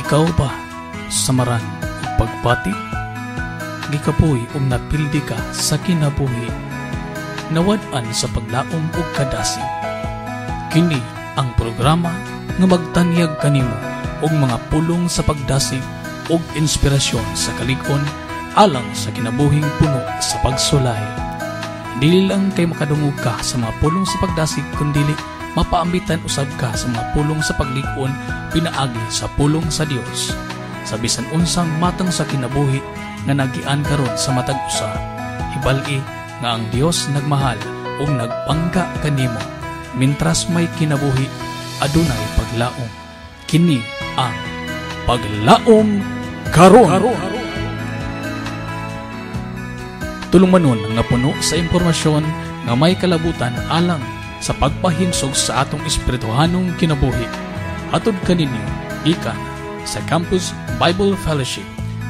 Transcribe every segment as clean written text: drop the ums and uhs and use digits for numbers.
Ikaw ba samaran og pagbati? Gikapoy ug napildi ka sa kinabuhi. Nawad-an sa paglaom ug kadasig. Kini ang programa nga magtanyag kanimo og mga pulong sa pagdasig ug inspirasyon sa kalig-on alang sa kinabuhing puno sa pagsulay. Dili lang kay makadungog ka sa mga pulong sa pagdasig, kundili mapaambitan usab ka sa mga pulong sa paglig-on pinaagi sa pulong sa Dios. Sa bisan unsang matang sa kinabuhi nga nagian karon sa matag usa, hibal-i nga ang Dios nagmahal ug nagpangga kanimo. Mintras may kinabuhi, adunay paglaom. Kini ang Paglaom Karon. Tulumanon nga puno sa impormasyon nga may kalabutan alang sa pagpahimsog sa atong espirituhanong kinabuhi. Hatod kaninyo gikan sa Campus Bible Fellowship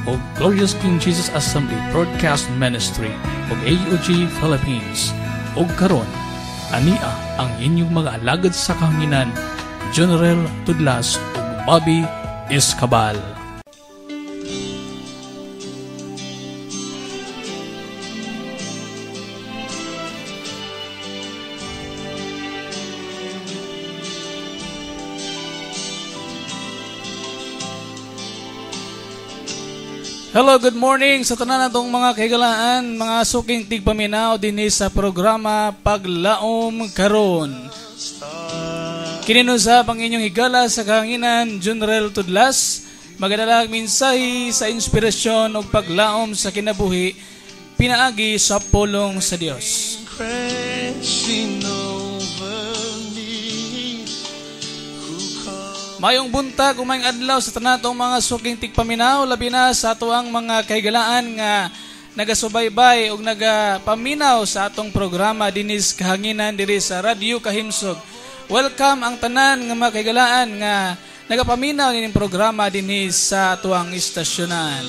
o Glorious King Jesus Assembly Broadcast Ministry o AOG Philippines. Og karon, ania ang inyong mga alagad sa kahanginan, General Tudlas ug Bobby Escabal. Hello, good morning sa tanan natong mga kahigalaan, mga suking tigpaminaw dinhi sa programa Paglaom Karon. Kini usab ang inyong higala sa kahanginan, General Tudlas, magadalag mensahe sa inspirasyon ug paglaom sa kinabuhi pinaagi sa pulong sa Dios. Mayong buntag ug maayong adlaw sa tanan natong mga suking tigpaminaw, labi na sa atoang mga kahigalaan nga nagasubaybay ug nagapaminaw sa atong programa dinhi sa kahanginan diri sa Radyo Kahimsog. Welcome ang tanan nga mga kahigalaan nga nagapaminaw nining programa dinhi sa atoang istasyonan.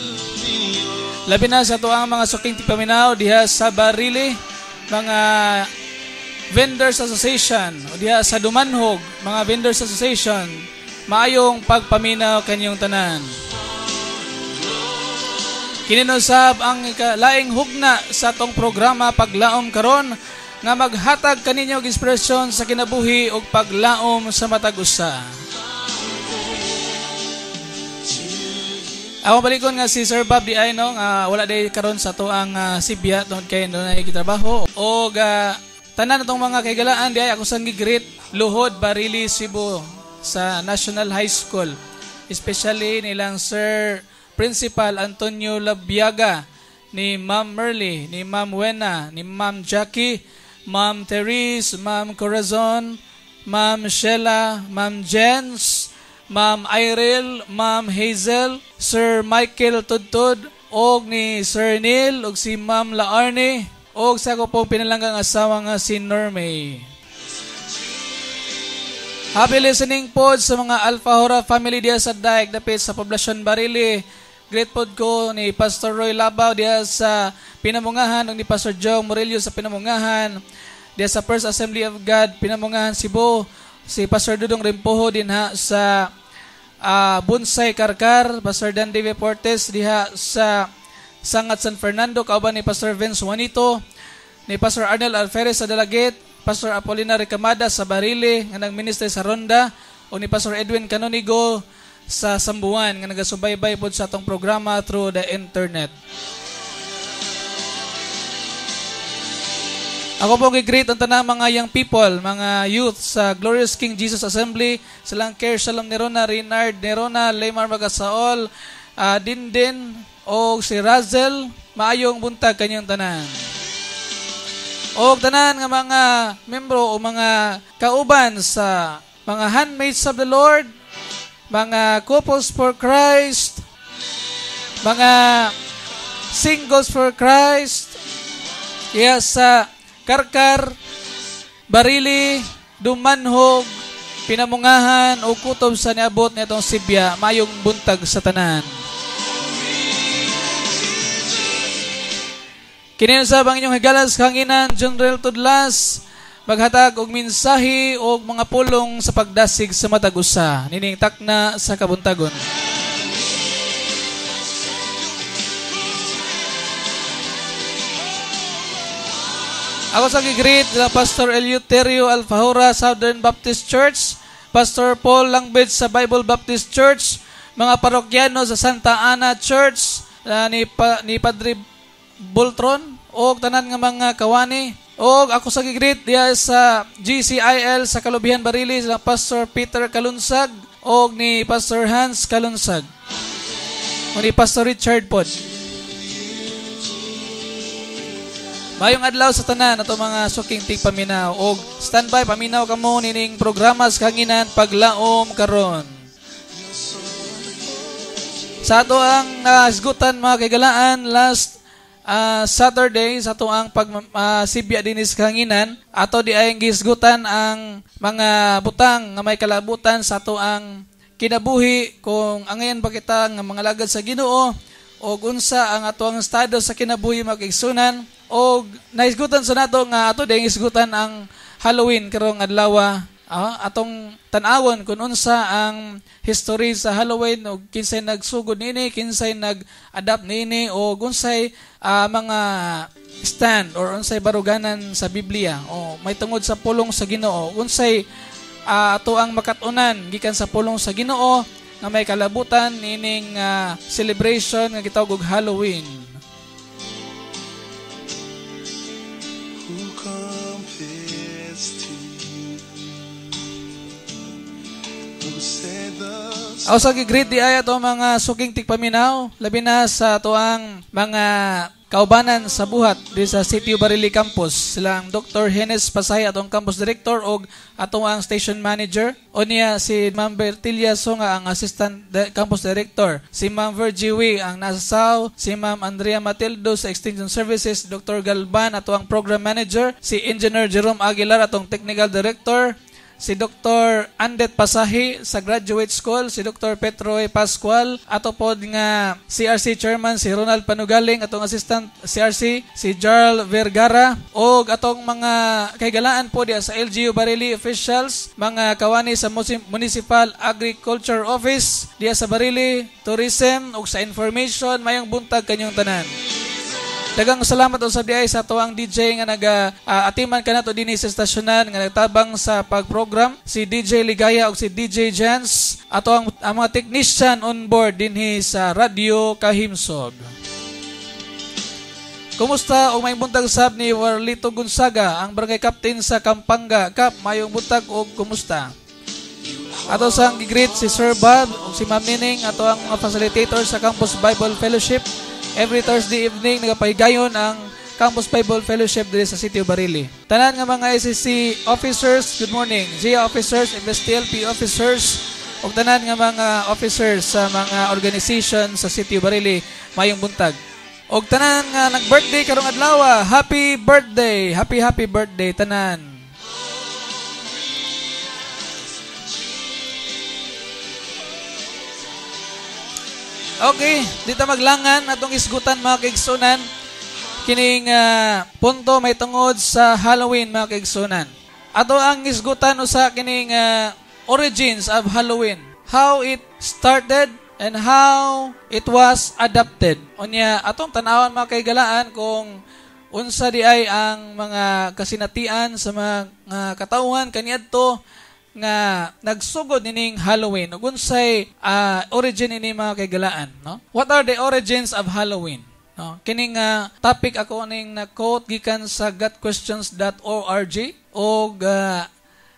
Labi na sa atoang mga suking tigpaminaw diha sa Barili, mga Vendors Association, o diha sa Dumanhog, mga Vendors Association. Maayong pagpaminaw kanyong tanan. Kini usab ang laing hugna sa atong programa Paglaom Karon nga maghatag kaninyo og inspirasyon sa kinabuhi ug paglaom sa matag usa. Ako balikon nga si Sir Bob di ay no nga wala day karon sa atoang Sibya tungod kay dunay gitrabaho og tanan atong mga kahigalaan di ay ako sang gi-greet Luhod Barili Cebu sa National High School, especially nilang Sir Principal Antonio Labiaga, ni Ma'am Merly, ni Ma'am Wena, ni Ma'am Jackie, Ma'am Therese, Ma'am Corazon, Ma'am Sheila, Ma'am Jens, Ma'am Irel, Ma'am Hazel, Sir Michael Tudtud, og ni Sir Neil, og si Ma'am Laarne, og sa ako pong pinalanggang asawa nga si Normay. Happy listening po sa mga Alfahora family diya sa Daig, dapit sa Poblasyon Barili. Great pod ko ni Pastor Roy Labaw diya sa Pinamungahan, ug ni Pastor Joe Murillo sa Pinamungahan, diya sa First Assembly of God, Pinamungahan Cebu, si Pastor Dudong Rimpoho dinha sa Bunsay Karkar, Pastor Dan David Portes diha sa Sangat San Fernando, kauban ni Pastor Vince Juanito, ni Pastor Arnel Alferez sa Dalaguete, Pastor Apolina Recamada sa Barili nga nagminister sa Ronda, o ni Pastor Edwin Canonigo sa Sambuan nga nagasubaybay pod sa atong programa through the internet. Ako po gi-greet ang tanang mga young people, mga youth sa Glorious King Jesus Assembly, silang Care Shalom Nerona, Renard Nerona, Leymar Magasaol, Dindin o si Razel, maayong buntag kanyang tanan. Og tanan nga mga membro o mga kauban sa mga Handmaids of the Lord, mga Couples for Christ, mga Singles for Christ, iya sa Karkar, Barili, Dumanhog, Pinamungahan o kutob sa niabot nitong Sibya, mayong buntag sa tanan. Kini usab ang inyong higalas kanginan, General Tudlas, maghatag og mensahe og mga pulong sa pagdasig sa matag usa nining takna sa kabuntagon. Ako sa gi-greet sila Pastor Eleuterio Alfajora, Southern Baptist Church, Pastor Paul Langbridge sa Bible Baptist Church, mga parokyano sa Santa Ana Church ni Padre Boltron og tanan nga mga kawani. Og ako sa gi-greet diya sa GCIL sa Kalubihan, Barili, sila Pastor Peter Kalunsag og ni Pastor Hans Kalunsag o ni Pastor Richard pod. Mayong adlaw sa tanan ato mga suking tigpaminaw og standby paminaw kamo nining programa sa kahanginan Paglaom Karon. Sa ato ang hisgutan, mga kaigalaan, last Saturday sa ato ang pag sibya dinis kahanginan, ato di ay gisgutan ang mga butang nga may kalabutan sa ato ang kinabuhi, kung angayan ba kita nga mga lagad sa Ginoo o unsa ang ato ang estado sa kinabuhi, mga kaigsunan. Og nahisgutan sa nato nga ato di hisgutan ang Halloween karong adlaw. Atong tan-awon kung unsa ang history sa Halloween og kinsay nagsugod niini, kinsay nag-adapt niini o unsay mga stand or unsay baruganan sa Biblia o may tungod sa pulong sa Ginoo, unsay ato ang makat-unan gikan sa pulong sa Ginoo nga may kalabutan nining celebration nga gitawag og Halloween. Who compares to you? Who said the Ako sa gi-greet di ay ato mga suking tigpaminaw, labi na sa ato ang mga kaubanan sa buhat di sa CTU Barili Campus. Silang Dr. Henes Pasay, atong campus director og atong ang station manager. O niya si Ma'am Bertilia Songa, ang assistant campus director. Si Ma'am Virgie Wee, ang nasa SAW. Si Ma'am Andrea Matildo sa Extension Services. Dr. Galban, ato ang program manager. Si Engineer Jerome Aguilar, atong technical director. Si Dr. Andet Pasahi sa Graduate School, si Dr. Petroy Pascual, ato pod nga CRC Chairman si Ronald Panugaling, atong Assistant CRC si Jarl Vergara, og atong mga kaigalaan po diya sa LGU Barili officials, mga kawani sa Municipal Agriculture Office diya sa Barili, Tourism ug sa Information, mayong buntag kanyong tanan. Daghang salamat usab diay sa atuang DJ nga naga atiman kanato dinhi sa estasyonan nga nagtabang sa pagprogram, si DJ Ligaya ug si DJ Jens, ato ang mga technician on board dinhi sa Radyo Kahimsog. Kumusta og mayong buntag sab ni Warlito Gonzaga, ang barangay captain sa Kampanga. Kap, mayong buntag og kumusta? Ato sang gi-greet si Sir Bob ug si Ma'am Nining, ato ang mga facilitator sa Campus Bible Fellowship. Every Thursday evening nagapahigayon ang Campus Bible Fellowship diri sa City of Barili. Tanan nga mga SCC officers, good morning. GIA officers, MSTLP officers, ug tanan nga mga officers sa mga organization sa City of Barili, mayong buntag. Og tanan nga nag-birthday karong adlaw, happy birthday, happy happy birthday tanan. Okay, dito maglangan atong isgutan, mga kaigsunan, kining punto may tungod sa Halloween, mga kaigsunan. Ato ang isgutan usa kining origins of Halloween. How it started and how it was adapted. Unya atong tan-awan, mga kaigalaan, kung unsa di ay ang mga kasinatian sa mga katawhan kaniadto nga nagsugod nining Halloween ug unsay origin ini, mga kaigalaan, no? What are the origins of Halloween? No? Kining topic ako ning na-quote gikan sa gotquestions.org og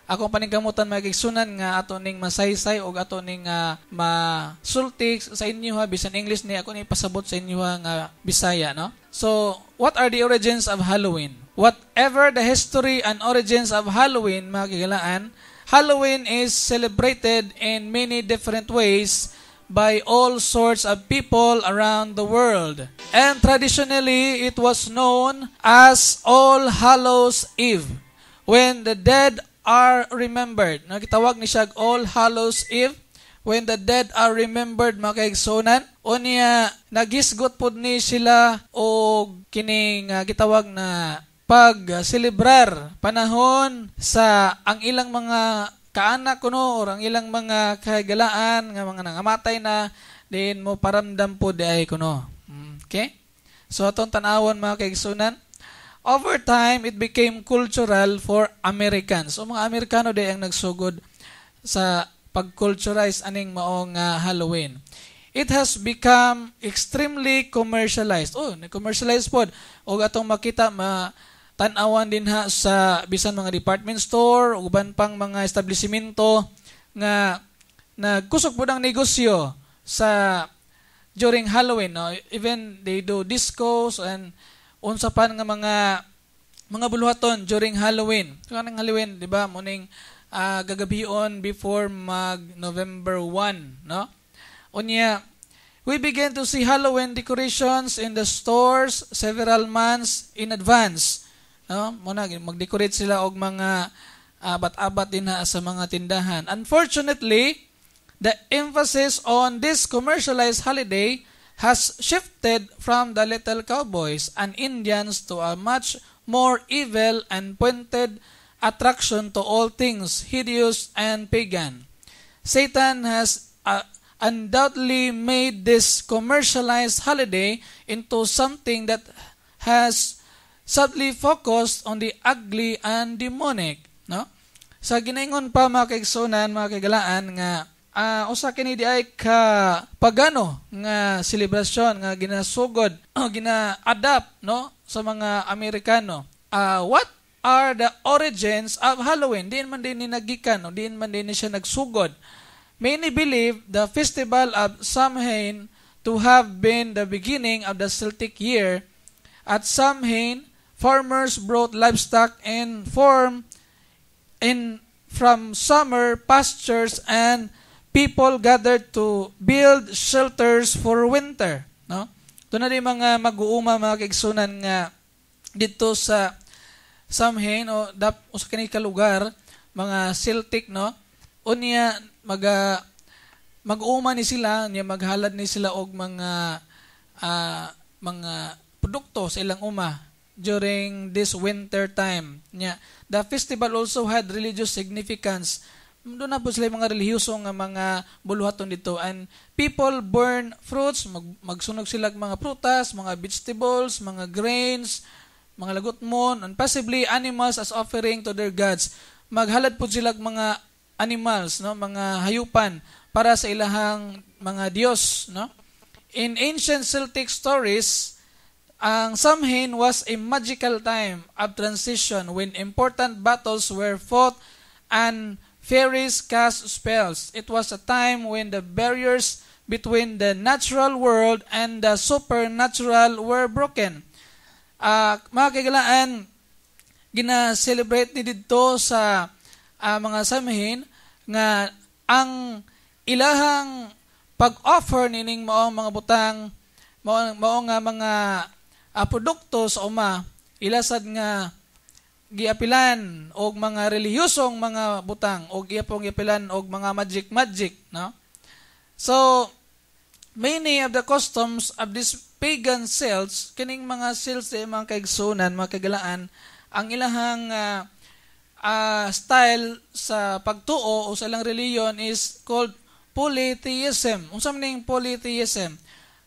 akong paningkamutan, mga kaigsunan, nga ato ning masaysay og ato ning masulti sa inyo ha, bisan English ni ako ni pasabot sa inyo ha, nga Bisaya, no? So, what are the origins of Halloween? Whatever the history and origins of Halloween, mga kaigalaan, Halloween is celebrated in many different ways by all sorts of people around the world. And traditionally, it was known as All Hallows Eve, when the dead are remembered. Nagitawag ni siya All Hallows Eve, when the dead are remembered, mga kaigsunan. Unya, nagisgot pod ni sila og kining gitawag na pag-celebrar panahon sa ang ilang mga kaanak kuno or ang ilang mga kahigalaan nga mga nangamatay na din mo paramdam po di ay kuno. Okay? So atong tan-awon, mga kaigsunan. Over time, it became cultural for Americans. So mga Amerikano diay ang nagsugod sa pag-culturize aning maong Halloween. It has become extremely commercialized. Oh, commercialized pod. Og atong makita, ma tan-awan dinha sa bisan mga department store ug uban pang mga establishmento nga nagkusog pod ang negosyo sa during Halloween, no? Even they do discos and unsa pa nga mga buluhaton during Halloween. So kanang Halloween, di ba? Muning gagabion before mag November 1, no? Unya, we began to see Halloween decorations in the stores several months in advance. No? Muna mag-decorate sila og mga abat-abat dinha sa mga tindahan. Unfortunately, the emphasis on this commercialized holiday has shifted from the little cowboys and Indians to a much more evil and pointed attraction to all things hideous and pagan. Satan has undoubtedly made this commercialized holiday into something that has subtly focused on the ugly and demonic, no? Sa ginaingon pa, mga kaigsunan, mga kaigalaan, nga usa kini diay ka pagano nga selebrasyon nga ginasugod o gina-adapt, no, sa mga Amerikano. What are the origins of Halloween? Diin man din ni nagikan o diin man din ni siya nagsugod? Many believe the festival of Samhain to have been the beginning of the Celtic year. At Samhain, farmers brought livestock in form in from summer pastures and people gathered to build shelters for winter, no? Ito na di mga mag-uuma, mga kaigsunan, nga dito sa Samhain o dap usa kini ka lugar, mga Celtic, no? Unya mag-uuma ni sila niya, maghalad ni sila og mga produkto sa ilang uma during this winter time nya. The festival also had religious significance. Doon na po sila mga relihiyoso nga mga buluhaton dito, and people burn fruits, magsunog sila mga prutas, mga vegetables, mga grains, mga lagutmon, and possibly animals as offering to their gods. Maghalad po sila mga animals, no, mga hayupan para sa ilahang mga Diyos, no? In ancient Celtic stories, ang Samhain was a magical time of transition when important battles were fought and fairies cast spells. It was a time when the barriers between the natural world and the supernatural were broken. Mga kaigalaan, gina-celebrate ni didto sa mga Samhain nga ang ilahang pag-offer nining mao mga butang, mao nga mga produkto sa uma, ilasad nga giapilan og mga relihiyosong mga butang og iya pong giapilan og mga magic magic, no? So many of the customs of these pagan Celts, kining mga Celts eh, mga kaigsunan, mga kagalaan, ang ilahang style sa pagtuo o sa ilang relihiyon is called polytheism. Unsa man ning polytheism?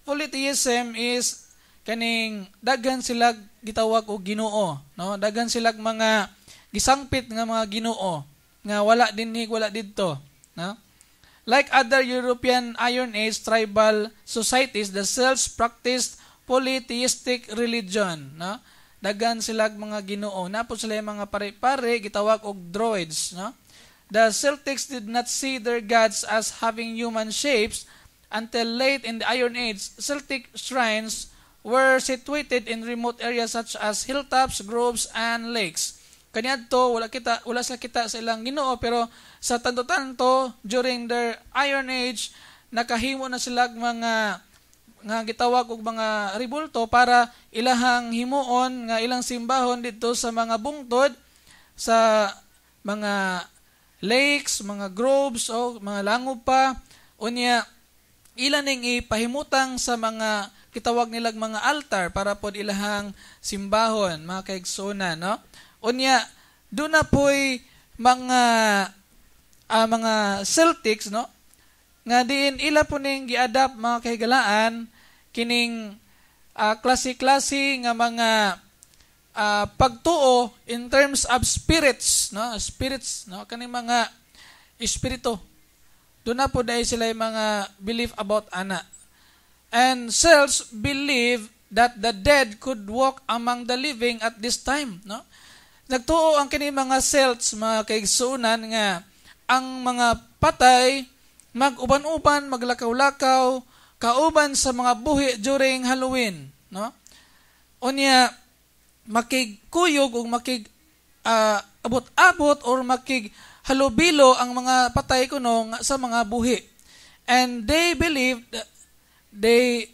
Polytheism is kaning daghan sila gitawag og Ginoo, no? Daghan sila mga gisangpit nga mga Ginoo nga wala dinhi, wala didto, no? Like other European Iron Age tribal societies, the Celts practiced polytheistic religion, no? Daghan sila mga Ginoo. Napo sila yung mga pare-pare gitawag og druids, no? The Celtics did not see their gods as having human shapes until late in the Iron Age. Celtic shrines were situated in remote areas such as hilltops, groves, and lakes. Kaniadto wala sila kita sa ilang Ginoo, pero sa tanto-tanto during their Iron Age, nakahimo na sila mga nga gitawag og mga ribulto para ilahang himuon nga ilang simbahon didto sa mga bungtod, sa mga lakes, mga groves o mga langob pa. Unya ila ning ipahimutang sa mga kitawag nilag mga altar para pod ilahang simbahon, mga kaigsunan, no? Unya do na poy mga Celtics, no, nga diin ila po ning giadapt, mga kahigalaan, kining klase-klase nga mga pagtuo in terms of spirits, no? Spirits, no? Kaning mga espiritu. Duna pod diay sila yung mga belief about ana. And Celts believe that the dead could walk among the living at this time, no? Nagtuo ang kini mga Celts, mga kaigsuonan, nga ang mga patay mag-uban-uban, maglakaw-lakaw kauban sa mga buhi during Halloween, no? Unya makigkuyog ug makig abot-abot or makig halubilo ang mga patay kuno sa mga buhi. And they believed they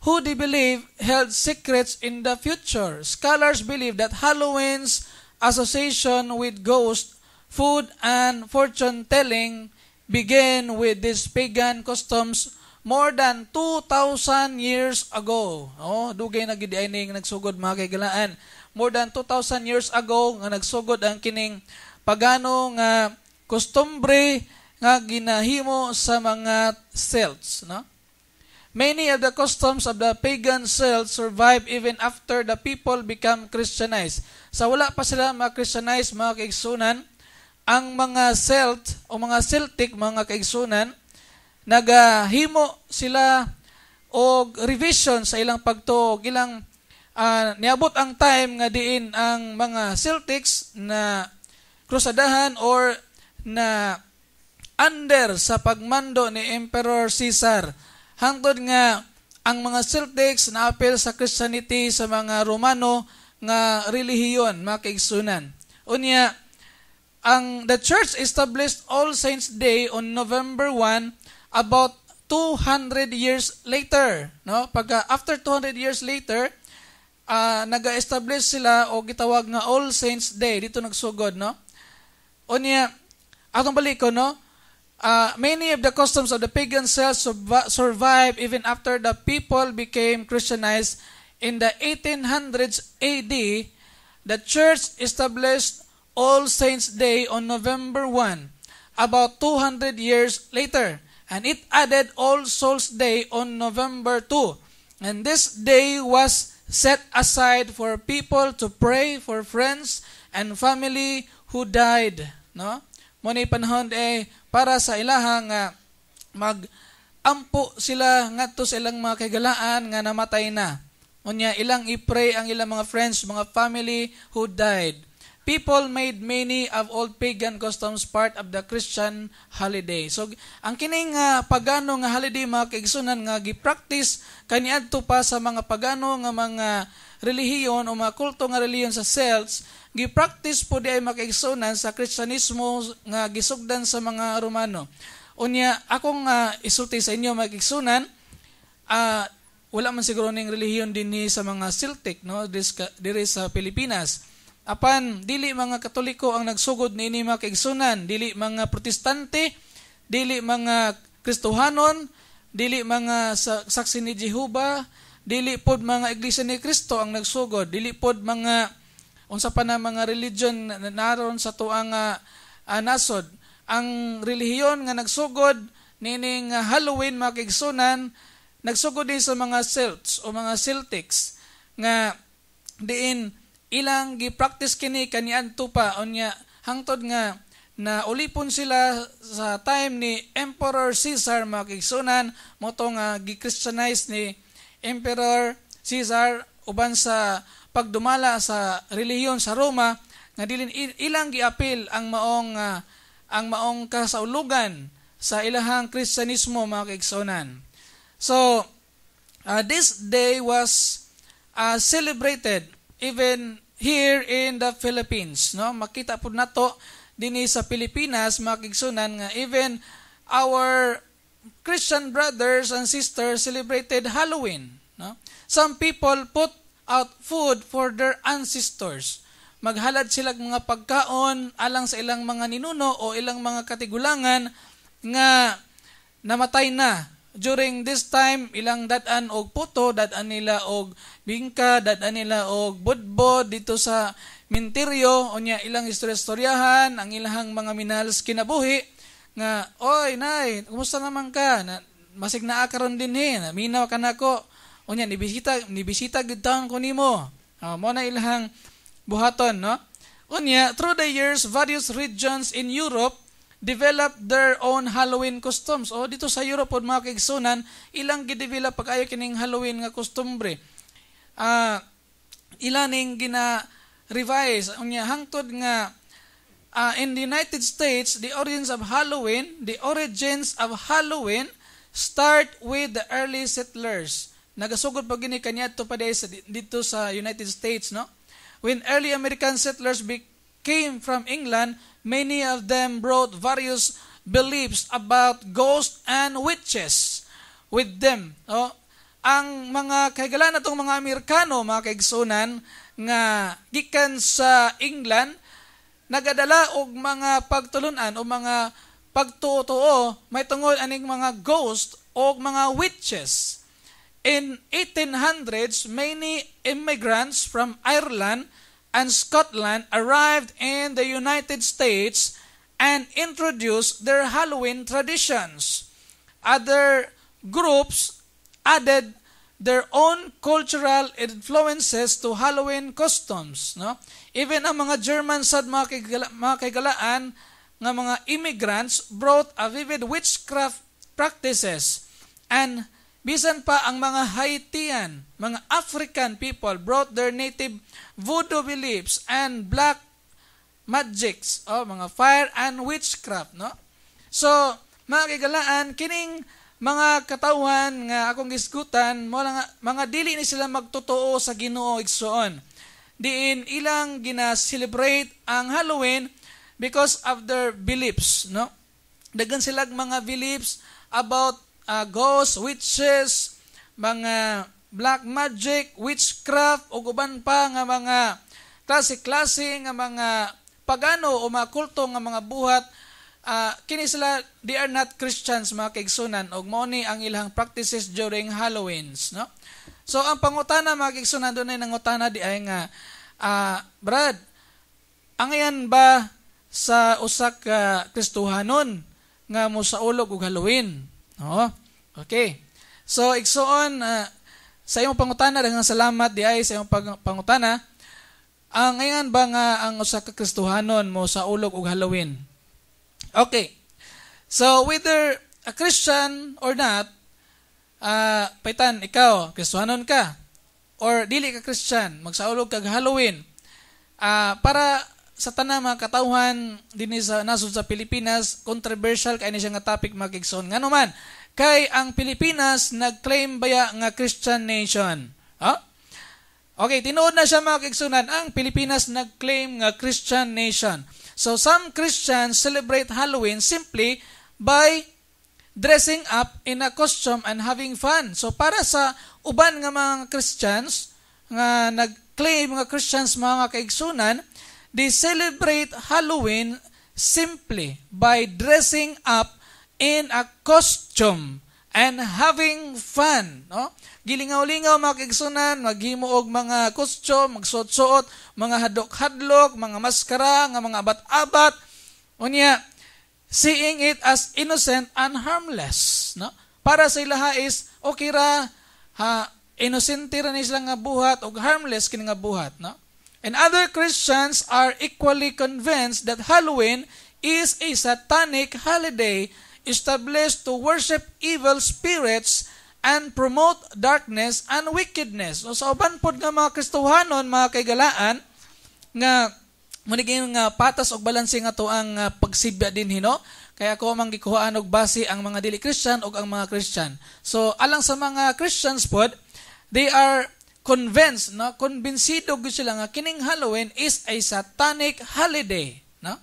who they believe held secrets in the future. Scholars believe that Halloween's association with ghost, food, and fortune telling began with these pagan customs more than 2,000 years ago. Oh, dugay na gid ay ning nagsugod, mga kahigalaan. More than 2,000 years ago nga nagsugod ang kining pagano nga kostumbre nga ginahimo sa mga Celts, no? Many of the customs of the pagan Celts survived even after the people become Christianized. Sa wala pa sila ma-Christianize, mga kaigsunan, ang mga Celt o mga Celtic, mga kaigsunan, nagahimo sila og revision sa ilang pagtuo, ilang niabot ang time nga diin ang mga Celtics na krusadahan or na under sa pagmando ni Emperor Caesar, hangtod nga ang mga Celtics naapil sa Christianity, sa mga Romano nga relihiyon, mga kaigsunan. Unya ang the church established All Saints Day on November 1 about 200 years later, no? Pagka after 200 years later, naga-establish sila og gitawag nga All Saints Day. Dito nagsugod, no? Unya atong baliko, no? Many of the customs of the pagan Celts survived even after the people became Christianized. In the 1800s AD, the church established All Saints Day on November 1, about 200 years later. And it added All Souls Day on November 2. And this day was set aside for people to pray for friends and family who died. No? Mao ni panahon eh para sa ilaha nga mag ampo sila ngadto sa ilang mga kahigalaan nga namatay na. Unya ilang i-pray ang ilang mga friends, mga family who died. People made many of old pagan customs part of the Christian holiday. So ang kining pagano nga holiday, mga kaigsunan, nga gi-practice kaniadto pa sa mga pagano nga mga relihiyon o mga kulto nga relihiyon sa Celts, gi-practice pod diay, mga kaigsunan, sa Kristyanismo nga gisugdan sa mga Romano. Unya akong isulti sa inyo, mga kaigsunan, wala man siguro ning relihiyon dinhi sa mga Celtic, no, diri sa Pilipinas. Apan dili mga Katoliko ang nagsugod niini, mga kaigsunan, dili mga Protestante, dili mga Kristohanon, dili mga Saksi ni Jehova, dili pod mga Iglesia ni Cristo ang nagsugod, dili pod mga unsa pa na mga religion na naron sa tuang nasod. Ang relihiyon nga nagsugod nining Halloween, mga kaigsunan, nagsugod din sa mga Celts o mga Celtics nga diin ilang gi-practice kini kaniadto pa, unya hangtod nga na ulipon sila sa time ni Emperor Caesar, mga kaigsunan, mao to nga gi-Christianize ni Emperor Caesar uban sa pagdumala sa relihiyon sa Roma nga dilin ilang giapil ang maong kasaulugan sa ilahang Kristyanismo, mga kaigsunan. So this day was celebrated even here in the Philippines, no? Makita pud nato dinhi sa Pilipinas, mga kaigsunan, nga even our Christian brothers and sisters celebrated Halloween, no? Some people put out food for their ancestors. Maghalad sila mga pagkaon alang sa ilang mga ninuno o ilang mga katigulangan nga namatay na. During this time, ilang dad-an og puto, dad-an nila og bingka, dad-an nila og budbod dito sa minteryo. Unya ilang istorya-istoryahan ang ilahang mga minahal sa kinabuhi nga, "Oy nay, kumusta naman ka na, masig naa karon dinhi, naminaw ka nako, unya nibisita nibisita gid taon ko nimo." Mo na ilahang buhaton, no? Unya, through the years, various regions in Europe developed their own Halloween customs. O dito sa Europe pod, mga kaigsunan, ilang gidevelop pag-ayo kining Halloween nga kostumbre. Ilaning gina revise. Unya hangtod nga in the United States, the origins of Halloween start with the early settlers. Nagasugod pa gini kaniadto pa sa dito sa United States, no? When early American settlers came from England, many of them brought various beliefs about ghosts and witches with them. Oh, ang mga kahigalaan natong mga Amerikano, mga kaigsunan, nga gikan sa England, nagadala og mga pagtulunan o mga pagtuo-tuo may tungod aning mga ghost o mga witches. In 1800s, many immigrants from Ireland and Scotland arrived in the United States and introduced their Halloween traditions. Other groups added their own cultural influences to Halloween customs, no? Even ang mga German sad, mga kaigalaan nga mga immigrants, brought a vivid witchcraft practices, and bisan pa ang mga Haitian, mga African people brought their native voodoo beliefs and black magics, oh, mga fire and witchcraft, no? So, mga kaigalaan, kining mga katawhan nga akong gisgutan mo lang, mga dili ni sila magtotoo sa Ginoo, igsuon. Diin ilang gina-celebrate ang Halloween because of their beliefs, no? Daghan silang mga beliefs about ghosts, witches, mga black magic, witchcraft ug uban pa nga mga klase-klase nga mga pagano o mga kulto nga mga buhat. Kini sila, they are not Christians, mga kaigsunan, ug mao ni ang ilang practices during Halloweens, no? So ang pangutana, mga kaigsunan, dunay nangutana di ay nga, "Brad, angayan ba sa usa ka Kristohanon nga mosaulog og Halloween?" No? Okay. So igsuon, sa imong pangutana, daghang salamat di ay sa imong pangutana. Ang ngayon ba nga ang usa ka Kristohanon mo saulog og Halloween? Okay. So whether a Christian or not, paitan ikaw, Kristohanon ka or dili ka Christian, magsaulog kag Halloween. Para sa tanang mga katawhan dinhi sa nasod sa Pilipinas, controversial kay ni siya nga topic, mga kaigsoon. Ngano man, kay ang Pilipinas nag-claim baya nga Christian nation. Ha? Okay, tinuod na siya, mga kaigsunan, ang Pilipinas nag-claim nga Christian nation. So some Christians celebrate Halloween simply by dressing up in a costume and having fun. So para sa uban nga mga Christians nga nag-claim nga Christians, mga kaigsunan, they celebrate Halloween simply by dressing up in a costume and having fun, no? Gilingaw-lingaw, mga kaigsunan, maghimo og mga costume, magsuot-suot, mga hadlok-hadlok, mga maskara, nga mga abat-abat. Unya, seeing it as innocent and harmless, no? Para sa ilaha is okay ra ha, innocent ra ni sila nga buhat og harmless kini nga buhat, no? And other Christians are equally convinced that Halloween is a satanic holiday established to worship evil spirits and promote darkness and wickedness. So, sa uban pod nga mga Kristohanon, mga kaigalaan, nga munigin nga patas og balanse nga to ang pagsibya din hino. Kaya ako mang gikuhaan og base ang mga dili Christian ug ang mga Christian. So alang sa mga Christians pod, they are convinced, no, kumbinsido gyud sila nga kining Halloween is a satanic holiday, no,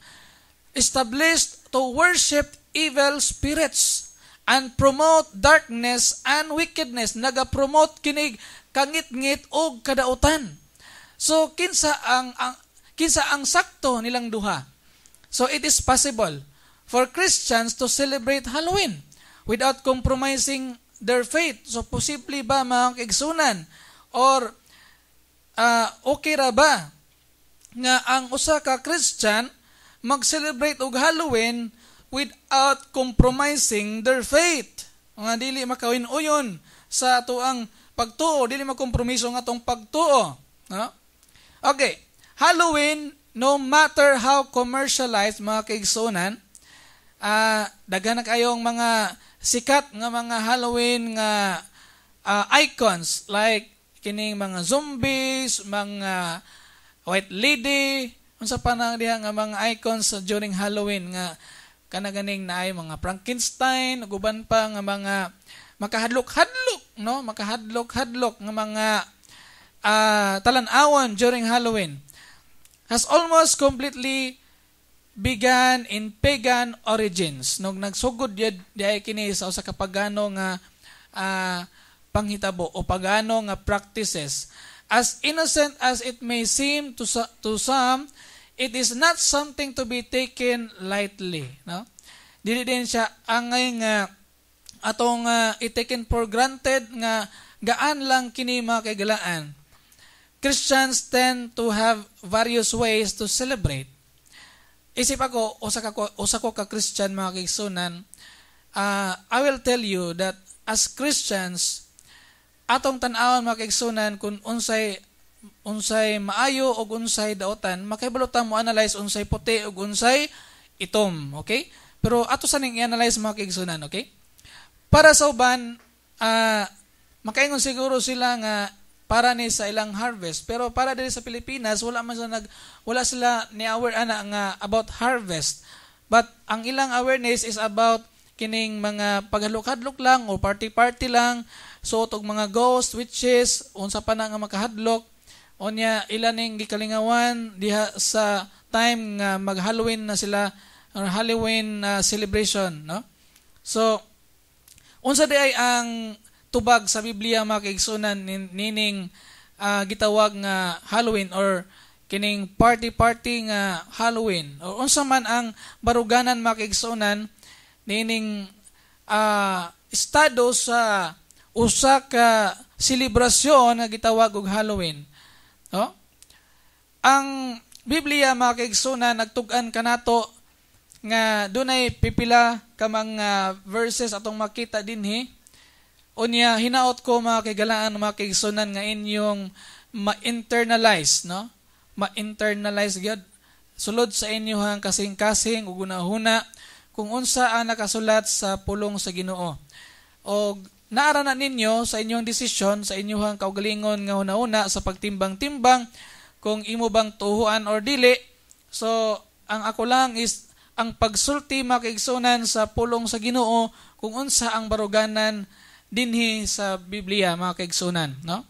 established to worship evil spirits and promote darkness and wickedness. Naga-promote kinig kangitngit og kadautan. So kinsa ang sakto nilang duha? So it is possible for Christians to celebrate Halloween without compromising their faith. So posible ba, mga kaigsunan, or okay ra ba nga ang usa ka Christian mag-celebrate og Halloween without compromising their faith? Nga dili makawin-uyon sa atoang pagtuo, dili makompromiso ang atong pagtuo. No? Okay. Halloween, no matter how commercialized, mga kaigsunan, daghan na kayong mga sikat nga mga Halloween nga icons like kining mga zombies, mga white lady, unsa pa nang diha nga mga icons during Halloween nga kana ganing naay mga Frankenstein ug uban pa nga mga makahadlok-hadlok, no? Makahadlok-hadlok nga mga talan-awon during Halloween has almost completely began in pagan origins. Nung nagsugod yun, diay kini sa usa ka pagano nga panghitabo o pagano nga practices. As innocent as it may seem to some, it is not something to be taken lightly, no? Dili din siya angay nga atong i-taken for granted nga gaan lang kini, mga kaigalaan. Christians tend to have various ways to celebrate. Isip ako, usa ko ka Christian, mga kaigsunan, I will tell you that as Christians, atong tan-awon, mga kaigsunan, kung unsay maayo o unsay daotan, makahibalo ta mo analyze unsay puti o unsay itom, okay? Pero ato sa ning i-analyze, mga kaigsunan, okay? Para sa uban, makaingon siguro sila nga para ni sa ilang harvest. Pero para diri sa Pilipinas, wala sila ni aware ana nga about harvest. But ang ilang awareness is about kining mga paghadlok-hadlok lang o party-party lang, suot og mga ghost, witches, unsa pa na nga makahadlok. Unya ila ning gikalingawan diha sa time nga mag-Halloween na sila or Halloween celebration, no? So unsa di ay ang tubag sa Biblia, mga kaigsunan, nining gitawag nga Halloween or kining party-party nga Halloween o unsa man ang baruganan, mga kaigsunan, nining estado sa usa ka selebrasyon nga gitawag og Halloween, no? Ang Biblia, mga kaigsunan, nagtug-an kanato nga dunay pipila ka mga verses atong makita dinhi. Unya hinaot ko, mga kaigalaan, mga kaigsunan, nga inyong ma-internalize, no? Ma-internalize gyud sulod sa inyong kasing-kasing ug hunahuna kung unsa ang nakasulat sa pulong sa Ginoo. Og naara na ninyo sa inyong desisyon, sa inyong kaugalingon nga hunahuna, sa pagtimbang-timbang kung imo bang tuhuan or dili. So ang ako lang is ang pagsulti, mga kaigsunan, sa pulong sa Ginoo kung unsa ang baruganan dinhi sa Biblia, mga kaigsunan, no?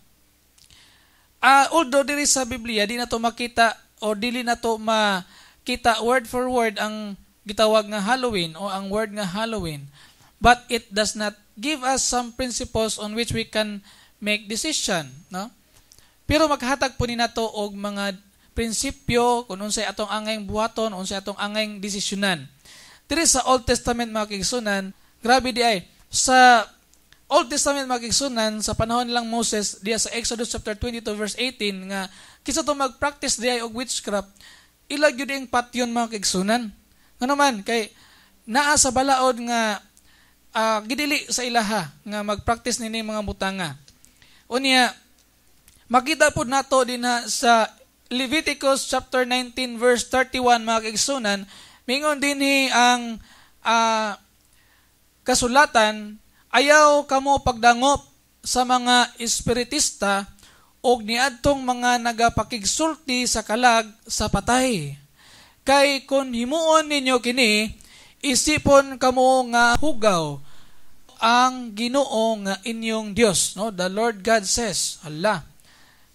Although diri sa Biblia di na to makita o dili na to makita word for word ang gitawag nga Halloween o ang word nga Halloween, but it does not give us some principles on which we can make decision, no? Pero maghatag po ni nato og mga prinsipyo kung unsay atong angayng buhaton, unsay atong angayng desisyonan. Diri sa Old Testament, mga kaigsunan, grabe di ay sa Old Testament, mga kaigsunan, sa panahon lang Moses, diya sa Exodus chapter 22 verse 18 nga kinsa to mag-practice diay og witchcraft, ila gyud ang patyon, mga kaigsunan. Ngano man kay naa sa balaod nga gidili sa ilaha nga mag-practice nini mga butanga. Unya makita pud nato dinha sa Leviticus chapter 19 verse 31, mga kaigsunan, mingon dinhi ang kasulatan, "Ayaw kamo pagdangop sa mga espiritista og niadtong mga nagapakigsulti sa kalag sa patay. Kay kung himuon ninyo kini, isipon kamo nga hugaw ang Ginoo nga inyong Dios," no? The Lord God says, Allah.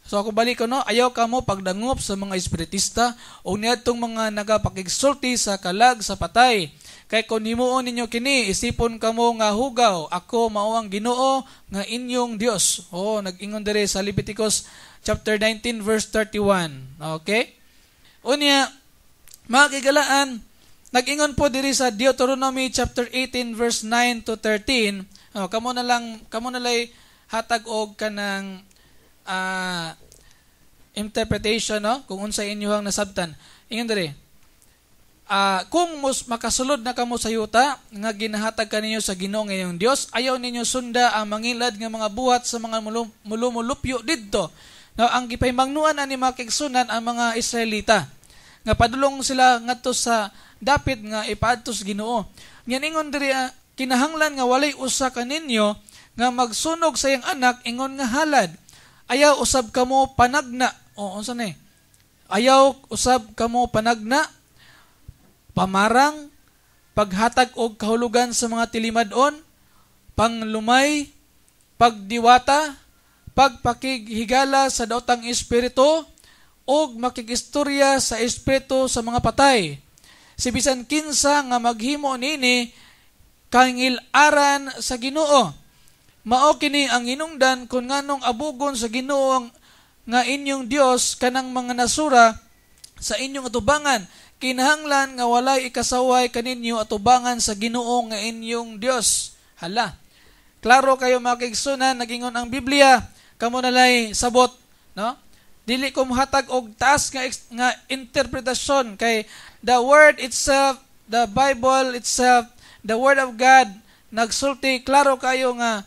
So ako balik ko, no, "Ayaw kamo pagdangop sa mga espiritista o niadtong mga nagapakigsulti sa kalag sa patay. Kay kung himuon ninyo kini, isipon kamo nga hugaw. Ako mao ang Ginoo nga inyong Dios." Oh, nag-ingon diri sa Leviticus chapter 19 verse 31. Okay? Unya, mga kigalaan, nag-ingon po diri sa Deuteronomy chapter 18 verse 9 to 13. Oh, kamo na lang, kamo na lay hatag og kanang interpretation, no, kung unsa inyohang nasabtan. Ingon diri, "Kung mus makasulod na kamo sa yuta nga ginahatag kaninyo sa Ginoo nga inyong Dios, ayaw ninyo sunda ang mangilad nga mga buhat sa mga mulumulupyo didto. Now, ang gipaymangnuan ani, mga kaigsunan, ang mga Israelita nga padulong sila ngadto sa dapit nga ipaadto sa Ginoo. Ngan ingon diri, kinahanglan nga walay usa kaninyo nga magsunog sa iyang anak ingon nga halad. Ayaw usab kamo panagna. O unsa ni? Ayaw usab kamo panagna, pamarang, paghatag og kahulugan sa mga tilimad-on, panglumay, pagdiwata, pagpakighigala sa daotang espiritu, ug makigistorya sa espiritu sa mga patay. Si bisan kinsa nga maghimo nini, kangil-aran sa Ginoo. Mao kini ang hinungdan kung nganong abugon sa Ginoo nga inyong Dios kanang mga nasura sa inyong atubangan. Kinahanglan nga walay ikasaway kaninyo atubangan sa Ginoo nga inyong Dios. Hala. Klaro kayo, mga kaigsunan, nagingon ang Biblia, kamo nalay sabot, no? Dili ko mohatag og taas nga interpretasyon kay the word itself, the Bible itself, the word of God nagsulti klaro kayo nga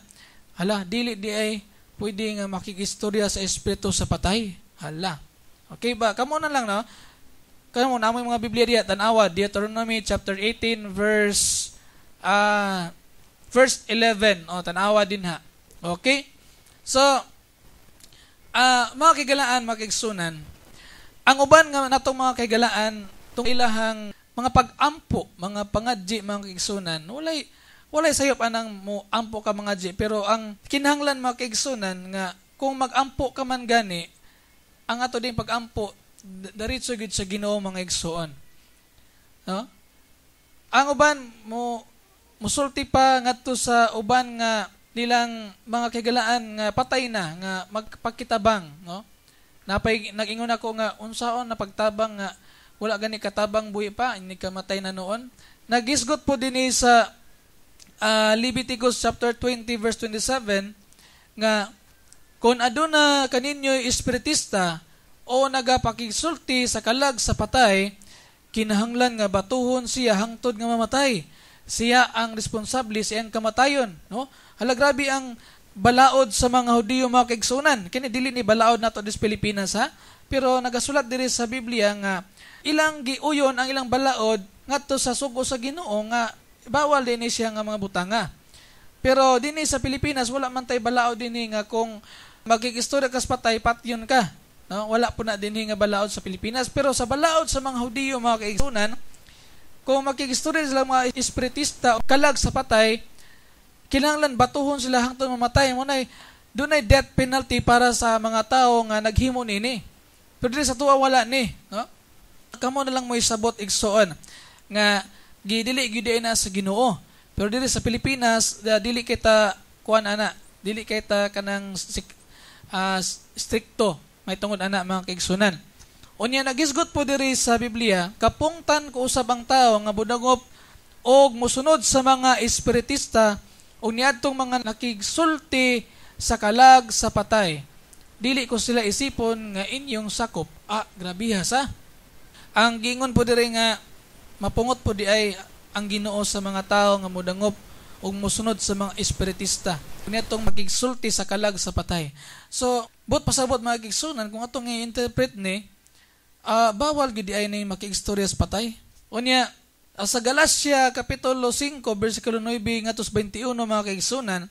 hala, dili di ay pwede nga makikistorya sa espiritu sa patay. Hala. Okay ba? Kamo na lang, no? Kamo na mga Biblia diya, tan-awa Deuteronomy chapter 18 verse 11. O, tan-awa din ha. Okay? So, mga kaigalaan, mga kaigsunan, ang uban nga natong mga kaigalaan, tong ilahang mga pag-ampo, mga pangadji, mga kaigsunan, walay walay sayop anang mo ampo ka mga ji, pero ang kinahanglan, mga kaigsunan, nga kung mag-ampo ka man gani, ang ato ding pag-ampo diretso gyud sa Ginoo, mga igsuon. No? Ang uban mo musulti pa ngadto sa uban nga nilang mga kaigalaan nga patay na nga magpakitabang, no? Napay nag-ingon ako nga unsaon na pagtabang nga wala gani katabang buhi pa, ini kamatay na noon. Nagisgot po dinhi sa Leviticus chapter 20 verse 27 nga kung aduna kaninyo espiritista o nagapakigsulti sa kalag sa patay, kinahanglan nga batuhon siya hangtod nga mamatay. Siya ang responsable sa iyang kamatayon, no? Hala, grabe ang balaod sa mga Hudiyo, mga kaigsunan. Kini dili ni balaod nato dis Pilipinas ha, pero nagasulat diri sa Biblia nga ilang giuyon ang ilang balaod ngadto sa sugo sa Ginoo nga bawal dinhi siya nga mga butanga. Pero dinhi sa Pilipinas, wala man tay balaod dinhi nga kung magkikistorya kas patay, patyon ka. No? Wala po na dinhi nga balaod sa Pilipinas. Pero sa balaod sa mga Hudiyo, mga kaigsunan, kung makikistorya sila mga espiritista kalag sa patay, kinahanglan batuhon sila hangtod mamatay. Mo nay dunay death penalty para sa mga tao nga naghimo nini. Pero diri sa tuwa wala ni, no? Kamo na lang mo isabot, igsoon, nga gidili gyud na sa Ginoo. Pero diri sa Pilipinas, dili kita kuan ana, dili kita kanang strikto may tungod ana, mga kaigsunan. Unya nagisgot po diri sa Biblia, kapungtan ko usab ang tao nga budangop og mosunod sa mga espiritista o niadtong mga nakigsulti sa kalag sa patay. Dili ko sila isipon nga inyong sakop. Ah, grabe sa. Ang gingon po diri nga mapungot po di ay ang Ginoo sa mga tao nga mudangop ug mosunod sa mga espiritista. Niadtong makigsulti sa kalag sa patay. So, but pasabot, mga kaigsunan, kung atong i-interpret ni bawal gid ay ni makigstorya sa patay. Unya sa Galacia kapitulo 5 bersikulo 9 ngadto sa 21, mga kaigsunan,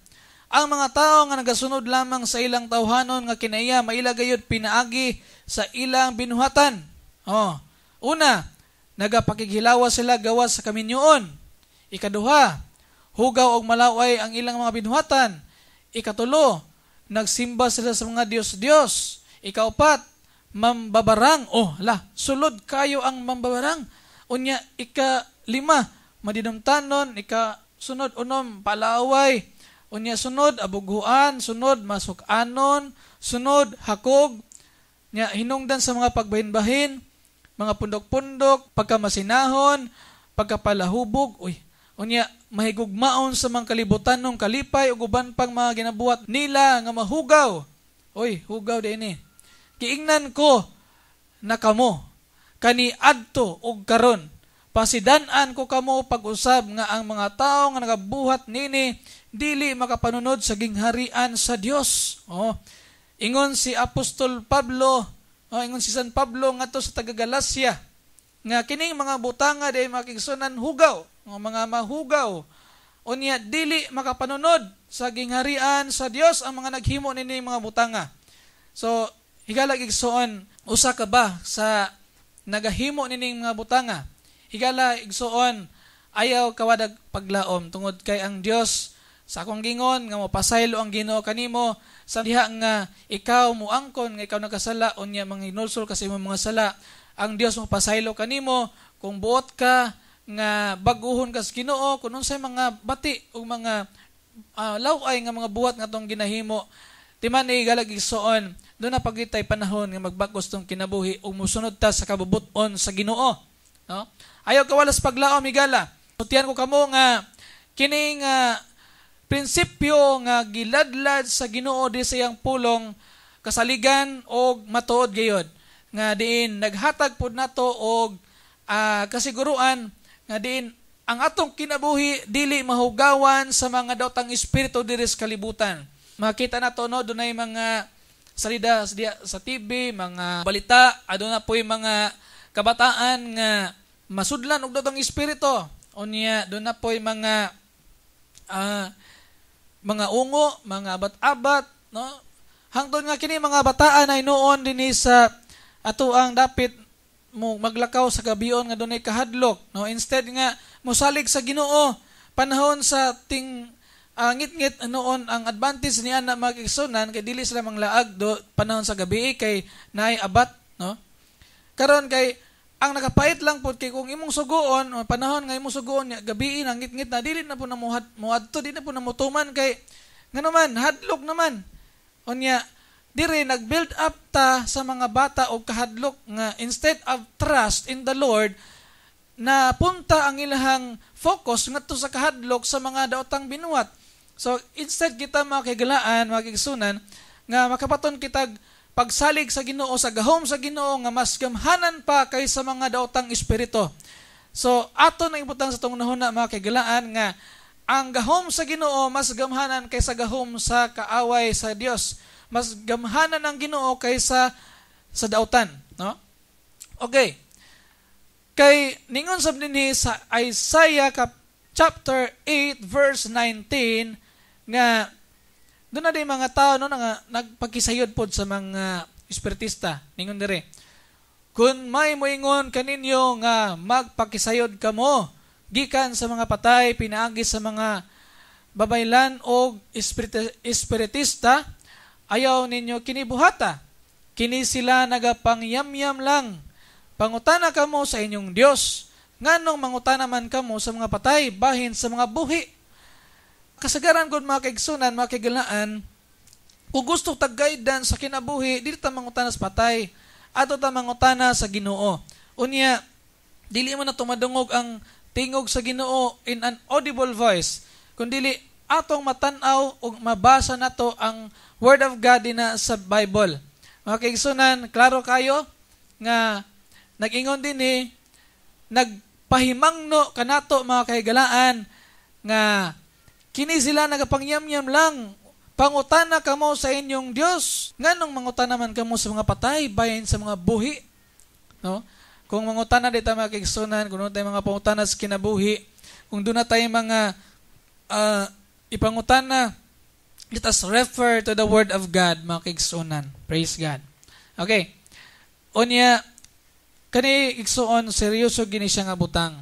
ang mga tao nga nagasunod lamang sa ilang tawhanon nga kinaiya maila gayud pinaagi sa ilang binuhatan. Oh. Una, nagapakighilawa sila gawas sa kaminyoon. Ikaduha, hugaw og malaway ang ilang mga binuhatan. Ikatulo, nagsimba sila sa mga Diyos-Diyos. Ikaupat, mambabarang. Oh, la, sulod kayo ang mambabarang. Unya, ika-lima, madinumtanon. Ika sunod, unom, palaway. Unya sunod, abughuan. Sunod, masukanon. Sunod, hakog. Nya, hinungdan sa mga pagbahin-bahin, mga pundok-pundok, pagkamasinahon, pagkapalahubog. Uy, unya, mahigugmaon sa mga kalibutan ng kalipay ug uban pang mga ginabuhat nila nga mahugaw. Uy, hugaw din ni. Giingnan ko na kamo kani adto og karon. Pasidan-an ko kamo pag-usab nga ang mga tao nga nagabuhat nini dili makapanunod sa gingharian sa Dios. Oh. Ingon si Apostol Pablo, oh, ingon si San Pablo ngadto sa taga Galacia, nga kining mga butanga day, mga kaigsunan, hugaw, mga mahugaw. Unya dili makapanunod sa gingharian sa Dios ang mga naghimo nini mga butanga. So, higala igsoon, usa ka ba sa nagahimo nining mga butanga? Higala igsoon, ayaw kawadag paglaom tungod kay ang Dios, sa akong gingon nga mopasaylo ang Ginoo kanimo sa diha nga ikaw muangkon nga ikaw nakasala, unya manginulsol kasi imong mga sala. Ang Dios mopasaylo kanimo kung buot ka nga bag-uhon ka sa Ginoo, kung unsay mga bati ug mga laway nga mga buhat nga atong ginahimo. Timan ni galag igsoon, doon na pagitay panahon nga magbagos tong kinabuhi ug mosunod ta sa kabubut-on sa Ginoo, no? Ayaw kawalas paglaom, higala. Sultian ko kamo nga kining prinsipyo nga giladlad sa Ginoo di sa iyang pulong kasaligan og matuod gayod nga diin naghatag pod nato og kasiguruan nga diin ang atong kinabuhi dili mahugawan sa mga daotang espiritu diri sa kalibutan. Makita nato, no, dunay mga salida sa TV, mga balita, aduna po'y mga kabataan nga masudlan og daotang espiritu. Unya duna po'y mga ungo, mga abat-abat, no? Hangtod nga kini mga bataan ay noon dinhi sa ato ang dapit mo maglakaw sa gabion nga dunay kahadlok, no? Instead nga mosalig sa Ginoo panahon sa ting ngit-ngit noon, ang advantage niya na mga kaigsunan kay dili sila manglaag do panahon sa gabi kay naay abat, no? Karon kay ang nakapait lang pod kay kung imong suguon o panahon nga imong suguon niya gabi nang ngit-ngit na, dili na po na muadto, dili na po na mutuman kay ngano man, hadlok naman. Unya dire nag-build up ta sa mga bata og kahadlok nga instead of trust in the Lord, na punta ang ilahang focus ngadto sa kahadlok sa mga daotang binuhat. So instead kita, mga kahigalaan, mga kaigsunan, nga makabaton kitag pagsalig sa Ginoo, sa gahom sa Ginoo nga mas gamhanan pa kaysa mga daotang espiritu. So ato na ibutang sa atong hunahuna, mga kahigalaan, nga ang gahom sa Ginoo mas gamhanan kaysa gahom sa kaaway sa Dios. Mas gamhanan ang Ginoo kaysa sa dautan, no? Okay. Kay ningon sab dinhi sa Isaiah chapter 8 verse 19 nga doon na din mga tao, no, nga nagpakisayod pod sa mga espiritista. Ningon dire, "Kung may moingon kaninyo nga magpakisayod kamo gikan sa mga patay pinaagi sa mga babaylan og espiritista, ayaw ninyo kini buhata. Kini sila nagapangyamyam lang. Pangutana kamo sa inyong Dios. Nganong mangutana man kamo sa mga patay bahin sa mga buhi?" Kasagaran gud, mga kaigsunan, mga kahigalaan, kung gusto tag guidance sa kinabuhi, dili ta mangutana sa patay. Ato ta mangutana sa Ginoo. Unya, dili mo na tumadungog ang tingog sa Ginoo in an audible voice, kundili atong matan-aw ug mabasa nato ang Word of God dina sa Bible. Mga kaigsunan, klaro kayo nga nag-ingon dinhi, nagpahimangno kanato, mga kahigalaan, nga kini sila nagapangyamyam lang. Pangutana kamo sa inyong Dios. Nganong mangutana man kamo sa mga patay bahin sa mga buhi? No? Kung mangutana di ta, mga kaigsunan, kung tayo mga pangutana sa kinabuhi, kung doon na tayo mga ipangutana, let us refer to the Word of God, mga kaigsunan. Praise God. Okay. Unya, kani igsuon, seryoso gini siya nga butang.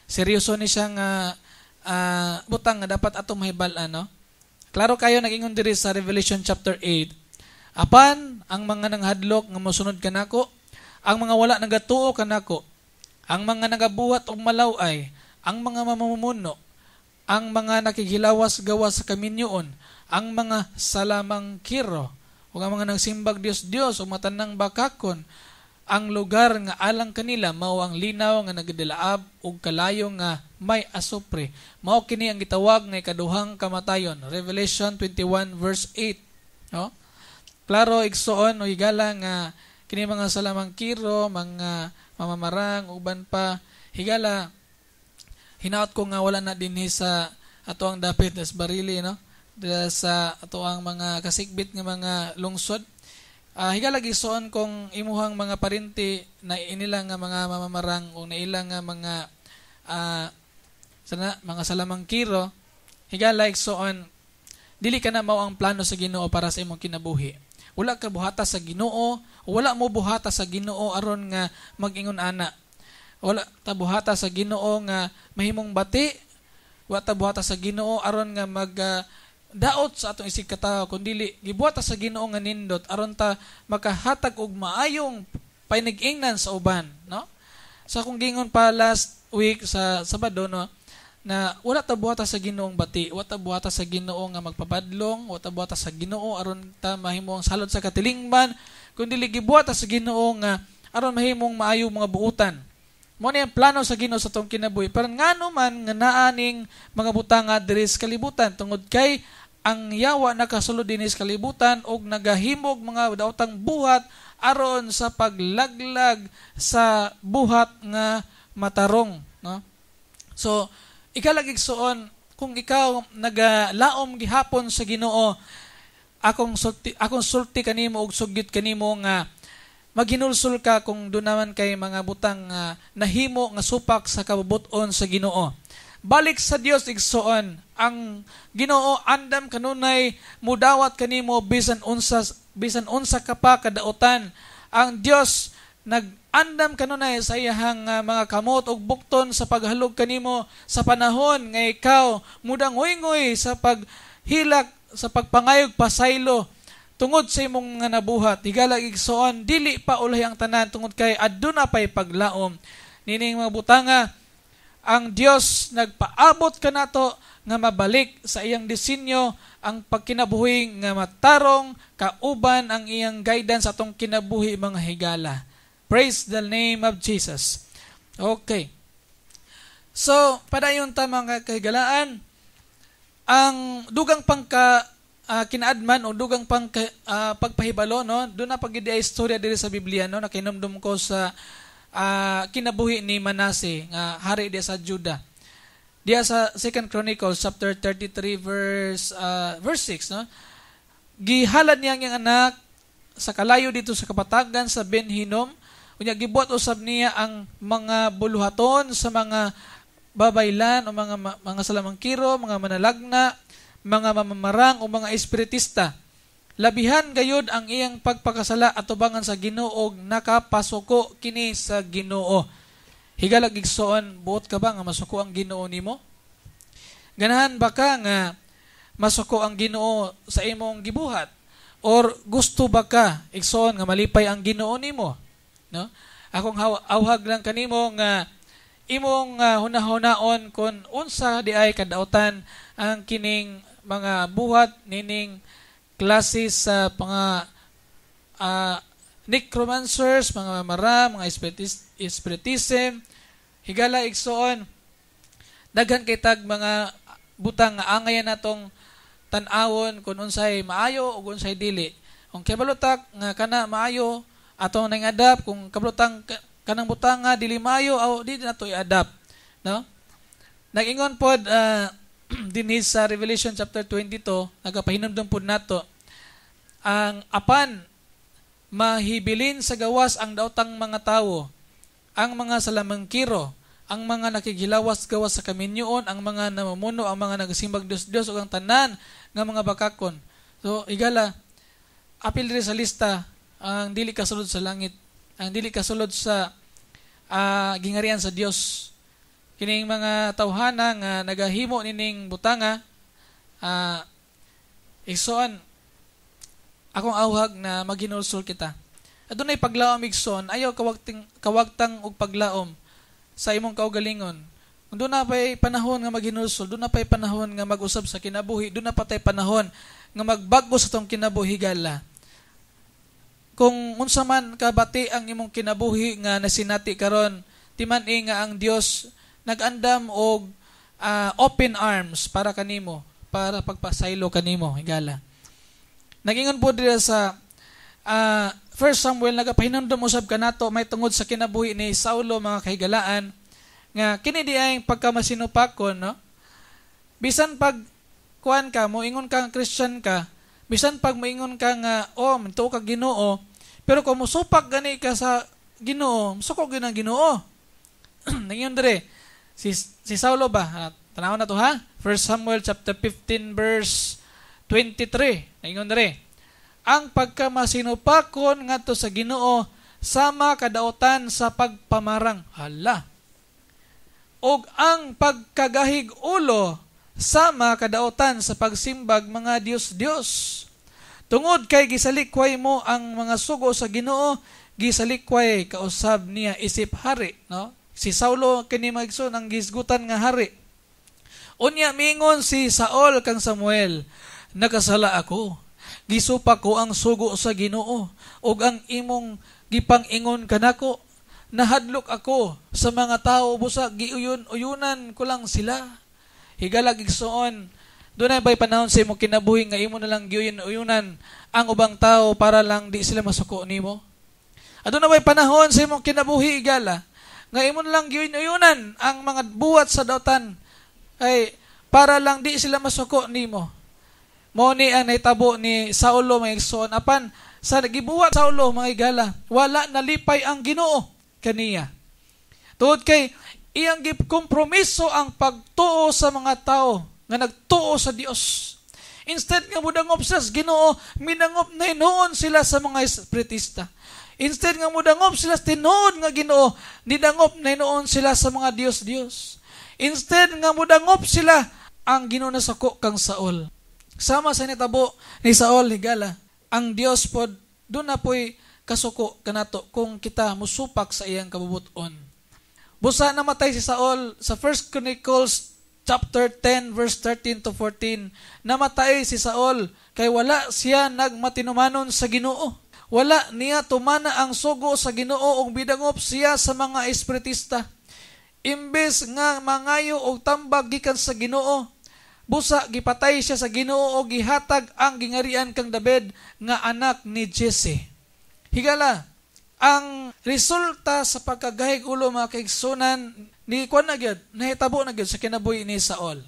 Seryoso ni siya nga butang nga dapat atong mahibal-an, no? Klaro kayo nag-ingon diri sa Revelation chapter 8. "Apan ang mga nanghadlok nga mosunod kanako, ang mga wala nagatuo kanako, ang mga nagabuhat og malaway, ang mga mamumuno, ang mga nakighilawas gawas sa kaminyoon, ang mga salamangkiro, ug ang mga nagsimbag Dios-Dios ug matanang bakakon, ang lugar nga alang kanila mao ang linaw nga nagadilaab ug kalayo nga may asupre. Mao kini ang gitawag nga ikaduhang kamatayon." Revelation 21 verse 8. No? Klaro igsuon o higala nga kini mga salamangkiro, mga mamamarang, uban pa, higala, hinaot ko nga wala na dinhi sa ato ang dapit sa Barili, no? Sa ato ang mga kasikbit nga mga lungsod. Higala igsoon, kung imuhang mga parinti na inila nga mga mamamarang o naila nga mga sana, mga salamangkiro, higala igsoon, dili ka na mao ang plano sa Ginoo para sa imong kinabuhi. Wala ka buhata sa Ginoo, wala mo buhata sa Ginoo aron nga mag-ingon ana. Wala ta buhata sa Ginoo nga mahimong bati, wala ta buhata sa Ginoo aron nga mag daot sa atong isig katawo, kundi gibuhat sa Ginoo nga nindot aron ta makahatag og maayong panig-ingnan sa uban, no? Sa akong gingon pa last week sa Sabado, no, na wala ta buhata sa Ginoong bati, wala ta buhata sa Ginoo nga magpabadlong, wala ta buhata sa Ginoo aron ta mahimo ang salod sa katilingban, kundi gibuhat sa Ginoo nga aron mahimong maayo mga buutan. Mo ni ang plano sa Ginoo sa atong kinabuhi. Pero ngano man nga naa ning mga butanga diri sa kalibutan? Tungod kay ang yawa nakasulod dinhi sa kalibutan og nagahimog mga daotang buhat aron sa paglaglag sa buhat nga matarong, no? So, ikaw lagi igsoon, kung ikaw nagalaom gihapon sa Ginoo, akong sulti kanimo og sugyot kanimo nga maghinulsol ka kung doon naman kay mga butang nga nahimo nga supak sa kabubut-on sa Ginoo. Balik sa Dios, igsoon. Ang Ginoo andam kanunay mudawat kanimo bisan unsa ka pa kadaotan. Ang Dios nag-andam kanunay sa iyahang mga kamot ug bukton sa paghalog kanimo sa panahon nga ikaw mudangoy-ngoy sa paghilak, sa pagpangayog pasaylo tungod sa imong nga nabuhat. Higala igsoon, dili pa ulahi ang tanan tungod kay aduna pay paglaom. Nining mga butanga, ang Dios nagpaabot kanato nga mabalik sa iyang disenyo ang pagkinabuhi nga matarong kauban ang iyang guidance atong kinabuhi, mga higala. Praise the name of Jesus. Okay. So, padayon ta, mga kahigalaan, ang dugang pangka kinaadman o dugang pang pagpahibalo, no, doon na pagidi ay istorya diri sa Biblia, no, nakinomdom ko sa kinabuhi ni Manase nga hari diya sa Juda. Diya sa Second Chronicles chapter 33 verse 6, no. Gihalad niya ang iyang anak sa kalayo dito sa kapatagan sa Ben Hinnom. Unya gibuhat usab niya ang mga buluhaton sa mga babaylan o mga salamangkiro, mga manalagna, mga mamamarang o mga espiritista. Labihan gayud ang iyang pagpakasala atubangan sa Ginoo, nakapasuko kini sa Ginoo. Higalag igsoon, buot ka ba nga masuko ang Ginoo nimo? Ganahan ba ka nga masuko ang Ginoo sa imong gibuhat? Or gusto ba ka, igsoon, nga malipay ang Ginoo nimo? No? Akong awhag lang kanimo nga imong hunahunaon kung unsa di ay kadautan ang kining mga buhat nining klase sa mga necromancers, mga mara, mga spiritism. Higala igsoon, daghan kay tag mga butang nga angayan natong tan-awon kung unsay maayo o unsay dili. Kung kabalo ta nga kana maayo, atong nang adapt. Kung kabalo tang kanang butang nga dili maayo, aw di nato i-adapt, no? Nag-ingon pod dinhi sa Revelation chapter 22, nagapahinumdum pod nato ang apan mahibilin sa gawas ang daotang mga tawo, ang mga salamangkiro, ang mga nakighilawas gawas sa kaminyoon, ang mga namumuno, ang mga nagasimbag Dios-Dios ug ang tanan nga mga bakakon. So higala, apil diri sa lista ang dili kasulod sa langit, ang dili kasulod sa gingarian sa Dios. Kining mga tawhana nga nagahimo nining butanga, igsoon, akong awhag na maghinulsol kita. Adunay paglaom, igsoon, ayaw kawagtang og paglaom sa imong kaugalingon. Kung doon na pa'y panahon nga maghinulsol, doon na pa'y panahon nga mag-usab sa kinabuhi, doon na pa tay panahon nga magbago sa tong kinabuhi, higala. Kung unsa man kabati ang imong kinabuhi nga nasinati karon, timan-i nga ang Dios nag-andam og open arms para kanimo, para pagpasaylo kanimo, higala. Nagingon po dira sa 1 Samuel, nagapahinumdum usab kanato may tungod sa kinabuhi ni Saulo, mga kahigalaan, nga kini di ay pagkamasinupakon, no? Bisan pag kuan ka mo ingon kang Christian ka, Bisan pag maingon ka nga, oh, mintuo ka Ginoo, pero kung musupak gani ka sa Ginoo, musuko gyud ang Ginoo. Ningon dire, si Saulo ba? Ah, tanaw na to ha? 1 Samuel chapter 15 verse 23. Ningon dire, ang pagkamasinupakon ngadto sa Ginoo sama kadaotan sa pagpamarang. Hala. Og ang pagkagahig ulo sama kadaotan sa pagsimbag mga Dios-Dios. Tungod kay gisalikway mo ang mga sugo sa Ginoo, gisalikway kausab niya isip hari, no? Si Saulo kini magson ang gisgutan nga hari. Unya mingon si Saul kang Samuel, nakasala ako. Gisupak ko ang sugo sa Ginoo ug ang imong gipang-ingon kanako. Nahadlok ako sa mga tao busa giuyon-uyunan ko lang sila. Higala igsoon, dunay bay panahon sa imong kinabuhi nga imo na lang giuyon-uyunan ang ubang tao para lang di sila masuko nimo? Aduna bay panahon sa imong kinabuhi, higala, nga imo na lang giuyon-uyunan ang mga buhat sa dautan ay para lang di sila masuko nimo? Mao ni ang nahitabo ni Saulo, mga igsoon. Apan sa gibuhat Saulo, mga higala, wala nalipay ang Ginoo kaniya. Tungod kay iyang gikompromiso ang pagtuo sa mga tao nga nagtuo sa Dios. Instead nga mudangop sila sa Ginoo, minangop na hinuon sila sa mga espiritista. Instead nga mudangop sila sa tinuod nga Ginoo, nidangop na hinuon sila sa mga Dios-Dios. Instead nga mudangop sila, ang Ginoo nasuko kang Saul. Sama sa nitabo ni Saul, higala, ang Dios pod doon na po'y kasuko kanato kung kita musupak sa iyang kabubuton. Busa namatay si Saul sa 1 Chronicles chapter 10 verse 13 to 14. Namatay si Saul kay wala siya nagmatinumanon sa Ginoo. Wala niya tumana ang sugo sa Ginoo ug bidangop siya sa mga espiritista. Imbes nga mangayo og tambag gikan sa Ginoo, busa gipatay siya sa Ginoo og gihatag ang gingarian kang David nga anak ni Jesse. Higala, ang resulta sa pagkagahig ulo, mga kaigsunan, ni kuan na gyud, nahitabo na gyud sa kinabuhi ni Saul.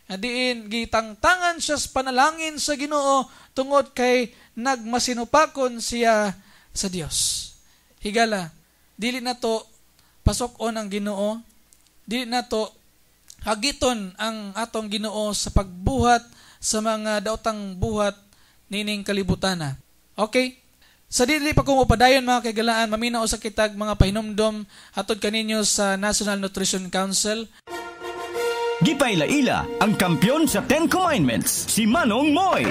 Nga diin gitangtangan siya sa panalangin sa Ginoo tungod kay nagmasinupakon siya sa Dios. Higala, dili na to pasok-on ang Ginoo, dili na to hagiton ang atong Ginoo sa pagbuhat sa mga daotang buhat nining kalibutana. Okay? Sa dili pa kung upadayon, mga kaigalaan, maminaw sa kitag mga pahinumdom hatod kaninyo sa National Nutrition Council. Gipaila-ila ang kampyon sa 10 Commandments, si Manong Moy.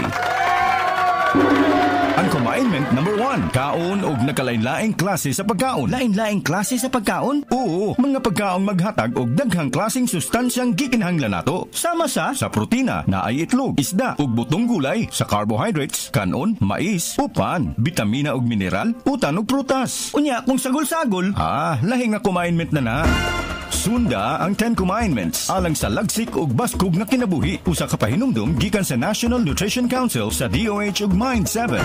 Ang commandment number 1, kaon og nakalain-laing klase sa pagkaon. Lain-laing klase sa pagkaon? Oo, mga pagkaon maghatag og daghang klaseng sustansyang gikinahanglan nato. Sama sa protina na ay itlog, isda ug butong gulay, sa carbohydrates, kanon, mais, upan, bitamina ug mineral, utan ug prutas. Unya kung sagol-sagol, lahi nga commandment na na. Sunda ang 10 Commandments alang sa lagsik ug baskog nga kinabuhi. Usa ka pahinumdum gikan sa National Nutrition Council sa DOH ug Mind 7.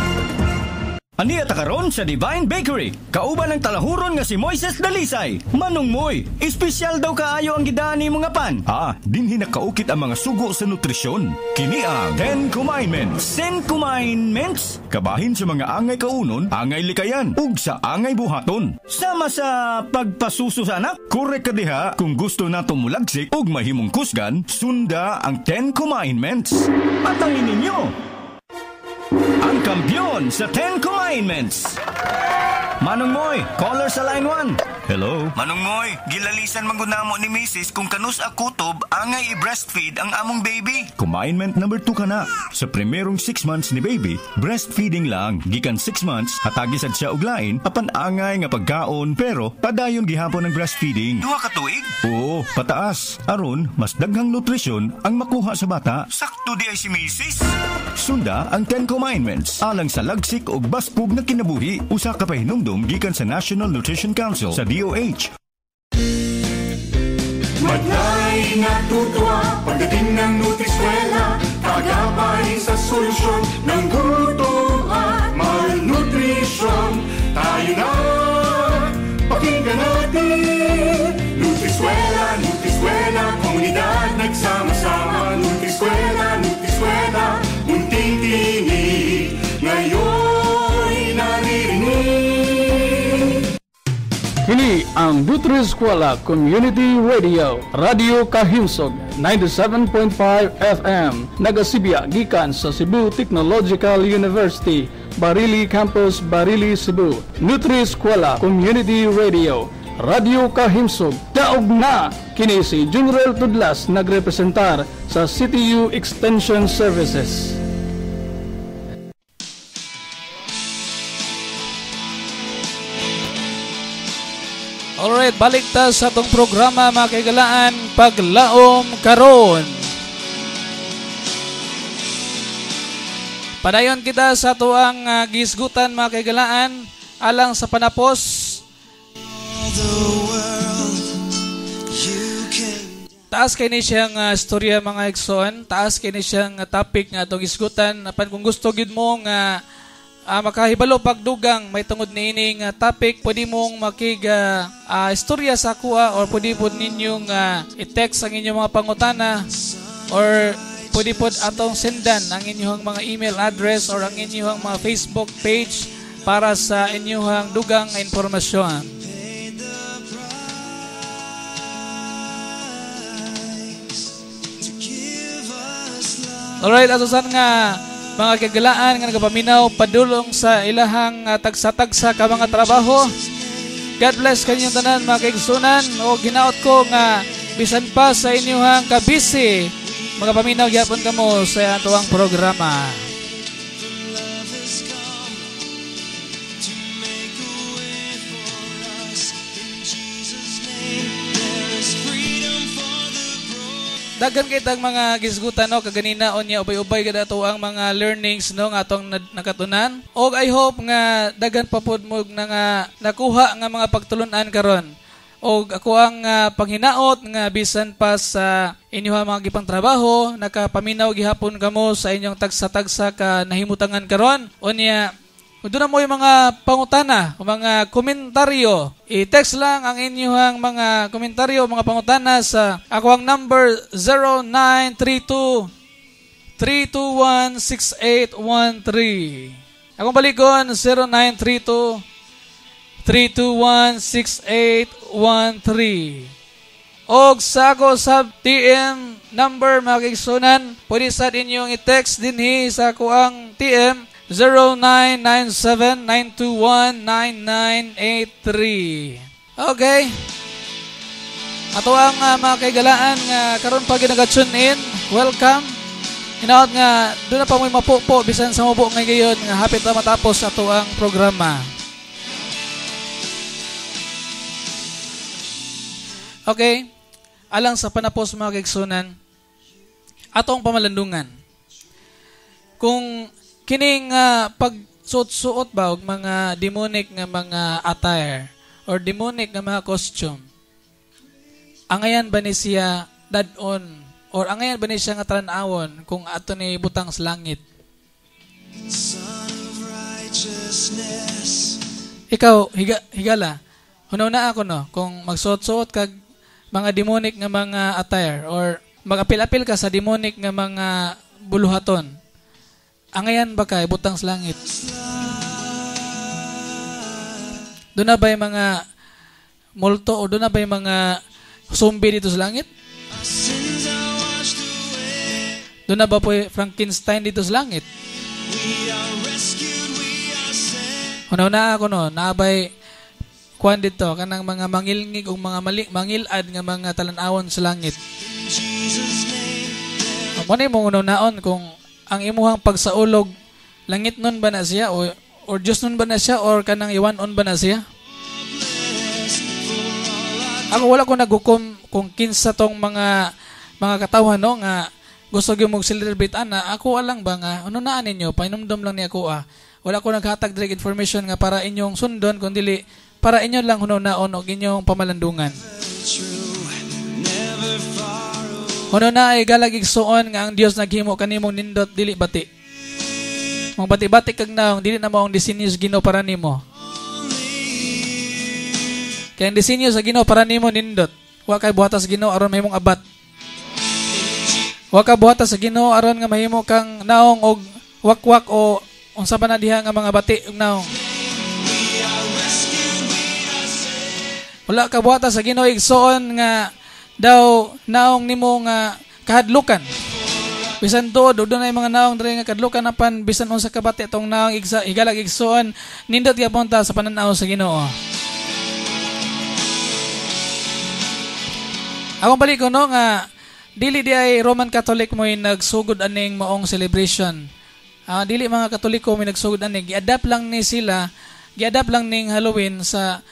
Aniya ta karon sa Divine Bakery. Kauban ang talahuron nga si Moises Dalisay. Manong Moy, espesyal daw kaayo ang gidani mga pan. Dinhi nakaukit ang mga sugo sa nutrisyon. Kini ang 10 Commandments. 10 Commandments? Kabahin sa mga angay kaunon, angay likayan, ug sa angay buhaton. Sama sa pagpasuso sa anak? Korek ka diha, kung gusto nato mulagsik ug mahimong kusgan, sunda ang 10 Commandments. Atangin ninyo! Ang kampyon sa 10 Commandments. Manong Moy, caller sa line 1. Hello? Manong Moy, gilalisan man gud namo ni Mrs. kung kanus a kutob angay i-breastfeed ang among baby. Commandment number 2 ka na. Sa primerong 6 months ni baby, breastfeeding lang. Gikan 6 months, hatagi sad siya og lain, apan angay nga pagkaon, pero padayon gihapon ang breastfeeding. 2 ka tuig? Oo, pataas. Aron, mas daghang nutrisyon ang makuha sa bata. Sakto di ay si Mrs. Sunda ang 10 Commandments alang sa lagsik og baskog na kinabuhi. Usa ka pahinumdom gikan sa National Nutrition Council sa DOH. Madlay natutuwa pagdating ng Nutriskwela, kagabay sa solusyon ng gutom at malnutrisyon. Tayo na, pakinggan natin. Nutriskwela, Nutriskwela, komunidad nagsama-sama. Nutriskwela, Nutriskwela, munting tinig. Kini ang Nutriskwela Community Radio, Radio Kahimsog 97.5 FM, nagasibya gikan sa Cebu Technological University, Barili Campus, Barili, Cebu. Nutriskwela Community Radio, Radio Kahimsog, daog na! Kini si General Tudlas nagrepresentar sa CTU Extension Services. Alright, balik ta sa atong programa mga kaigalaan, Paglaom Karon. Padayon kita sa atuang gisgutan mga kaigalaan alang sa panapos. Taas kay ni siyang istorya mga igsoon, taas kay ni siyang topic nga atong gisgutan. Apan kung gusto gid mo nga makahibalo pagdugang may tungod niining topic, pwede mong makig istorya sa kuha or pwede pod ninyong i-text ang inyong mga pangutana or pwede pod atong sendan ang inyong mga email address or ang inyong mga Facebook page para sa inyong dugang impormasyon. Alright, asusan nga mga kagalaan nga nagapaminaw padulong sa ilahang tagsa-tagsa ka mga trabaho. God bless kanyang tanan mga kaigsunan. O ginaot ko nga bisan pa sa inyong kabisi magapaminaw gyapon kamo sa atuang programa. Daghan kay tag mga gisgutan no kaganina unya ubay-ubay gid ato ang mga learnings no nga atong nakatunan. Og I hope nga daghan pa pod mo na nga nakuha nga mga pagtulun-an karon. Og ako ang panghinaot nga bisan pa sa inyong mga gipangtrabaho nakapaminaw gihapon kamo sa inyong tagsa-tagsa ka nahimutangan karon. Unya kung doon na mo yung mga pangutana o mga komentaryo, i-text lang ang inyong mga komentaryo, mga pangutana sa ako ang number 0932-321-6813. Akong balikon, 0932-321-6813. Og sa ako sa TM number mga kaigsunan, pwede sa inyong i-text dinhi sa ako ang TM 0997-921-9983. Okay. Ato ang mga kaigalaan nga karon pa ginaga-tune in. Welcome. Hinaot nga doon na pa mo'y mapupo bisan sa mubo ngayon nga hapit na matapos ato ang programa. Okay. Alang sa panapos mga kaigsunan, atong pamalandungan. Kung kining pagsuot-suot ba og mga demonic nga mga attire or demonic nga mga costume, angayan ba ni siya dad-on or angayan ba ni siya nga tan-awon kung ato ni butang sa langit? Ikaw, higala, hunaw na ako no, kung magsuot-suot kag mga demonic nga mga attire or mag-apil-apil ka sa demonic nga mga buluhaton, angayan ba kay butang sa langit? Doon na ba yung mga multo o doon na ba yung mga zombie dito sa langit? Doon na ba po Frankenstein dito sa langit? Hunaw na ako no, naabay kuan dito kanang mga mangilngig o mga mangilad nga mga talan-awon sa langit. Mo na imong hunaw-naon kung ang imuhang pagsaulog langit nun ba na siya o or Diyos nun ba na siya or kanang iwanon ba na siya? Ako wala ko naghukom kung kinsa tong mga katawhan no nga gusto gyud mong celebrate ana, ako alang ba nga ano naa ninyo pahinumdom lang ni ako ah. Wala ko naghatag direct information nga para inyong sundon kun dili para inyo lang hunaw-naon og inyong pamalandungan. Huno na ay galag igsuon nga ang Dios naghimo kanimong nindot dili bati. Mong bati-bati kag naong dili na maong disenyo sa Ginoo para nimo. Kay ang disenyo sa Ginoo para nimo nindot. Wa kay buhata sa Ginoo aron mahimong abat. Wa ka buhata sa Ginoo aron nga mahimo kang naong og wakwak o unsa ba na diha nga mga bati og naong. Wala ka buhata sa Ginoo, igsoon, nga daw naong nimo nga kahadlukan. Bisan tuod ug dunay mga naong diri nga kadlukan, apan bisan unsa ka bati atong naong igsa, higalag, igsoon, nindot gyapon ta sa pananaw sa Ginoo. Akong balik ko, no, nga dili di ay Roman Catholic mo nagsugod aning maong celebration. Dili mga Katoliko mo nagsugod aning, gi-adapt lang ni sila, gi-adapt lang ning Halloween sa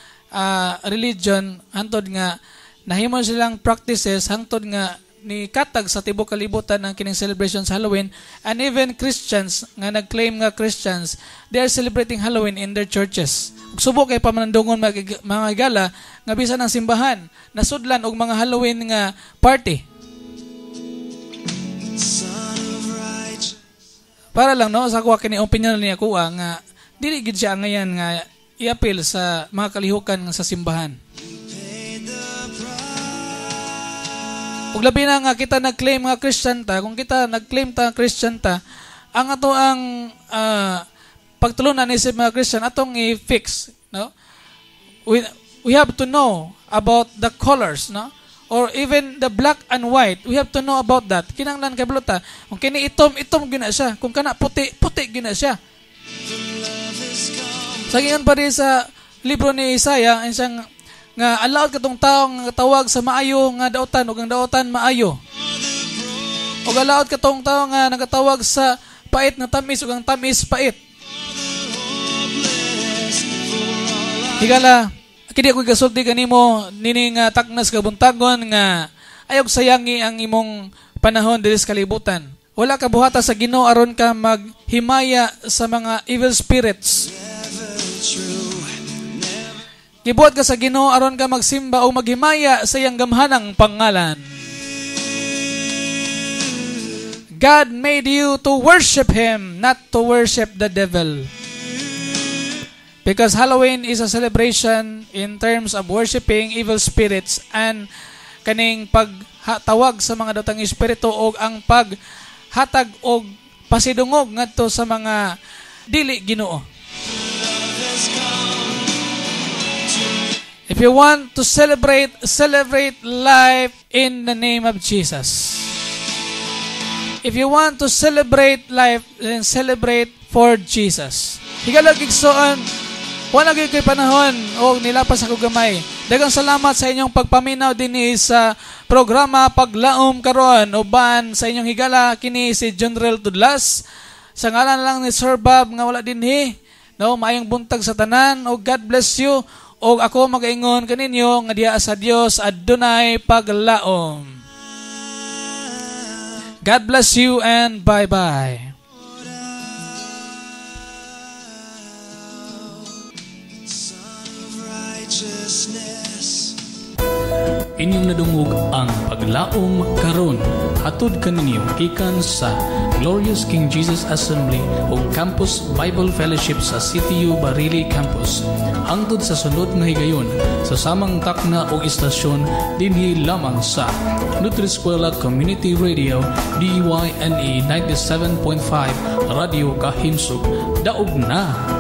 religion hantod nga nahimo silang practices, hangtod nga ni katag sa tibuok kalibutan ang kining celebration sa Halloween, and even Christians nga nag-claim nga Christians, they are celebrating Halloween in their churches. Ug subo kay pamanandungon, mga higala, nga bisan ang simbahan nasudlan og mga Halloween nga party. Para lang, no, sa kuha kini opinion niya kuha nga dili gid siya angayan nga i-appeal sa mga kalihukan sa simbahan. Ug labi na nga kita nag-claim nga Christian ta, kung kita nag-claim ta Christian ta, ang ato ang pagtulunan isip mga Christian atong i-fix, no? We have to know about the colors, no? Or even the black and white, we have to know about that. Kinahanglan kay ta. Kung kini itom, itom gyud na siya. Kung kana puti, puti gyud na siya. Sa giingon pa rin sa libro ni Isaiah, ang siyang nga allowed katong tawo nga tawag sa maayo nga dautan ug ang dautan maayo. Ug allowed katong tawo nga nagatawag sa pait nga tamis ug ang tamis pait. Higala, kini ako gasulti kanimo nining taknas kabuntagon nga ayog sayangi ang imong panahon diri sa kalibutan. Wala ka buhata sa Ginoo aron ka maghimaya sa mga evil spirits. Gibuhat ka sa Ginoo aron ka magsimba o maghimaya sa iyang gamhanang pangalan. God made you to worship Him, not to worship the devil. Because Halloween is a celebration in terms of worshiping evil spirits and kaning pagtawag sa mga datang espiritu o ang paghatag og pasidungog ngadto sa mga dili Ginoo. If you want to celebrate, celebrate life in the name of Jesus. If you want to celebrate life, then celebrate for Jesus. Higalag igsoon, wala gyud kay panahon o nilapas ako gamay. Daghang salamat sa inyong pagpaminaw dinhi sa programa Paglaom karon. Uban sa inyong higala kini si General Tudlas. Sa ngalan lang ni Sir Bob nga wala dinhi. No, maayong buntag sa tanan o God bless you. O ako magaingon kaninyo nga diha sa Dios adunay paglaom. God bless you and bye-bye. Inyong nadungog ang Paglaom karon, hatod kaninyo gikan sa Glorious King Jesus Assembly o Campus Bible Fellowship sa CTU Barili Campus. Hangtod sa sunod nga higayon sa samang takna o istasyon dinhi lamang sa Nutriskwela Community Radio DYNE 97.5 Radio Kahimsog. Daog na!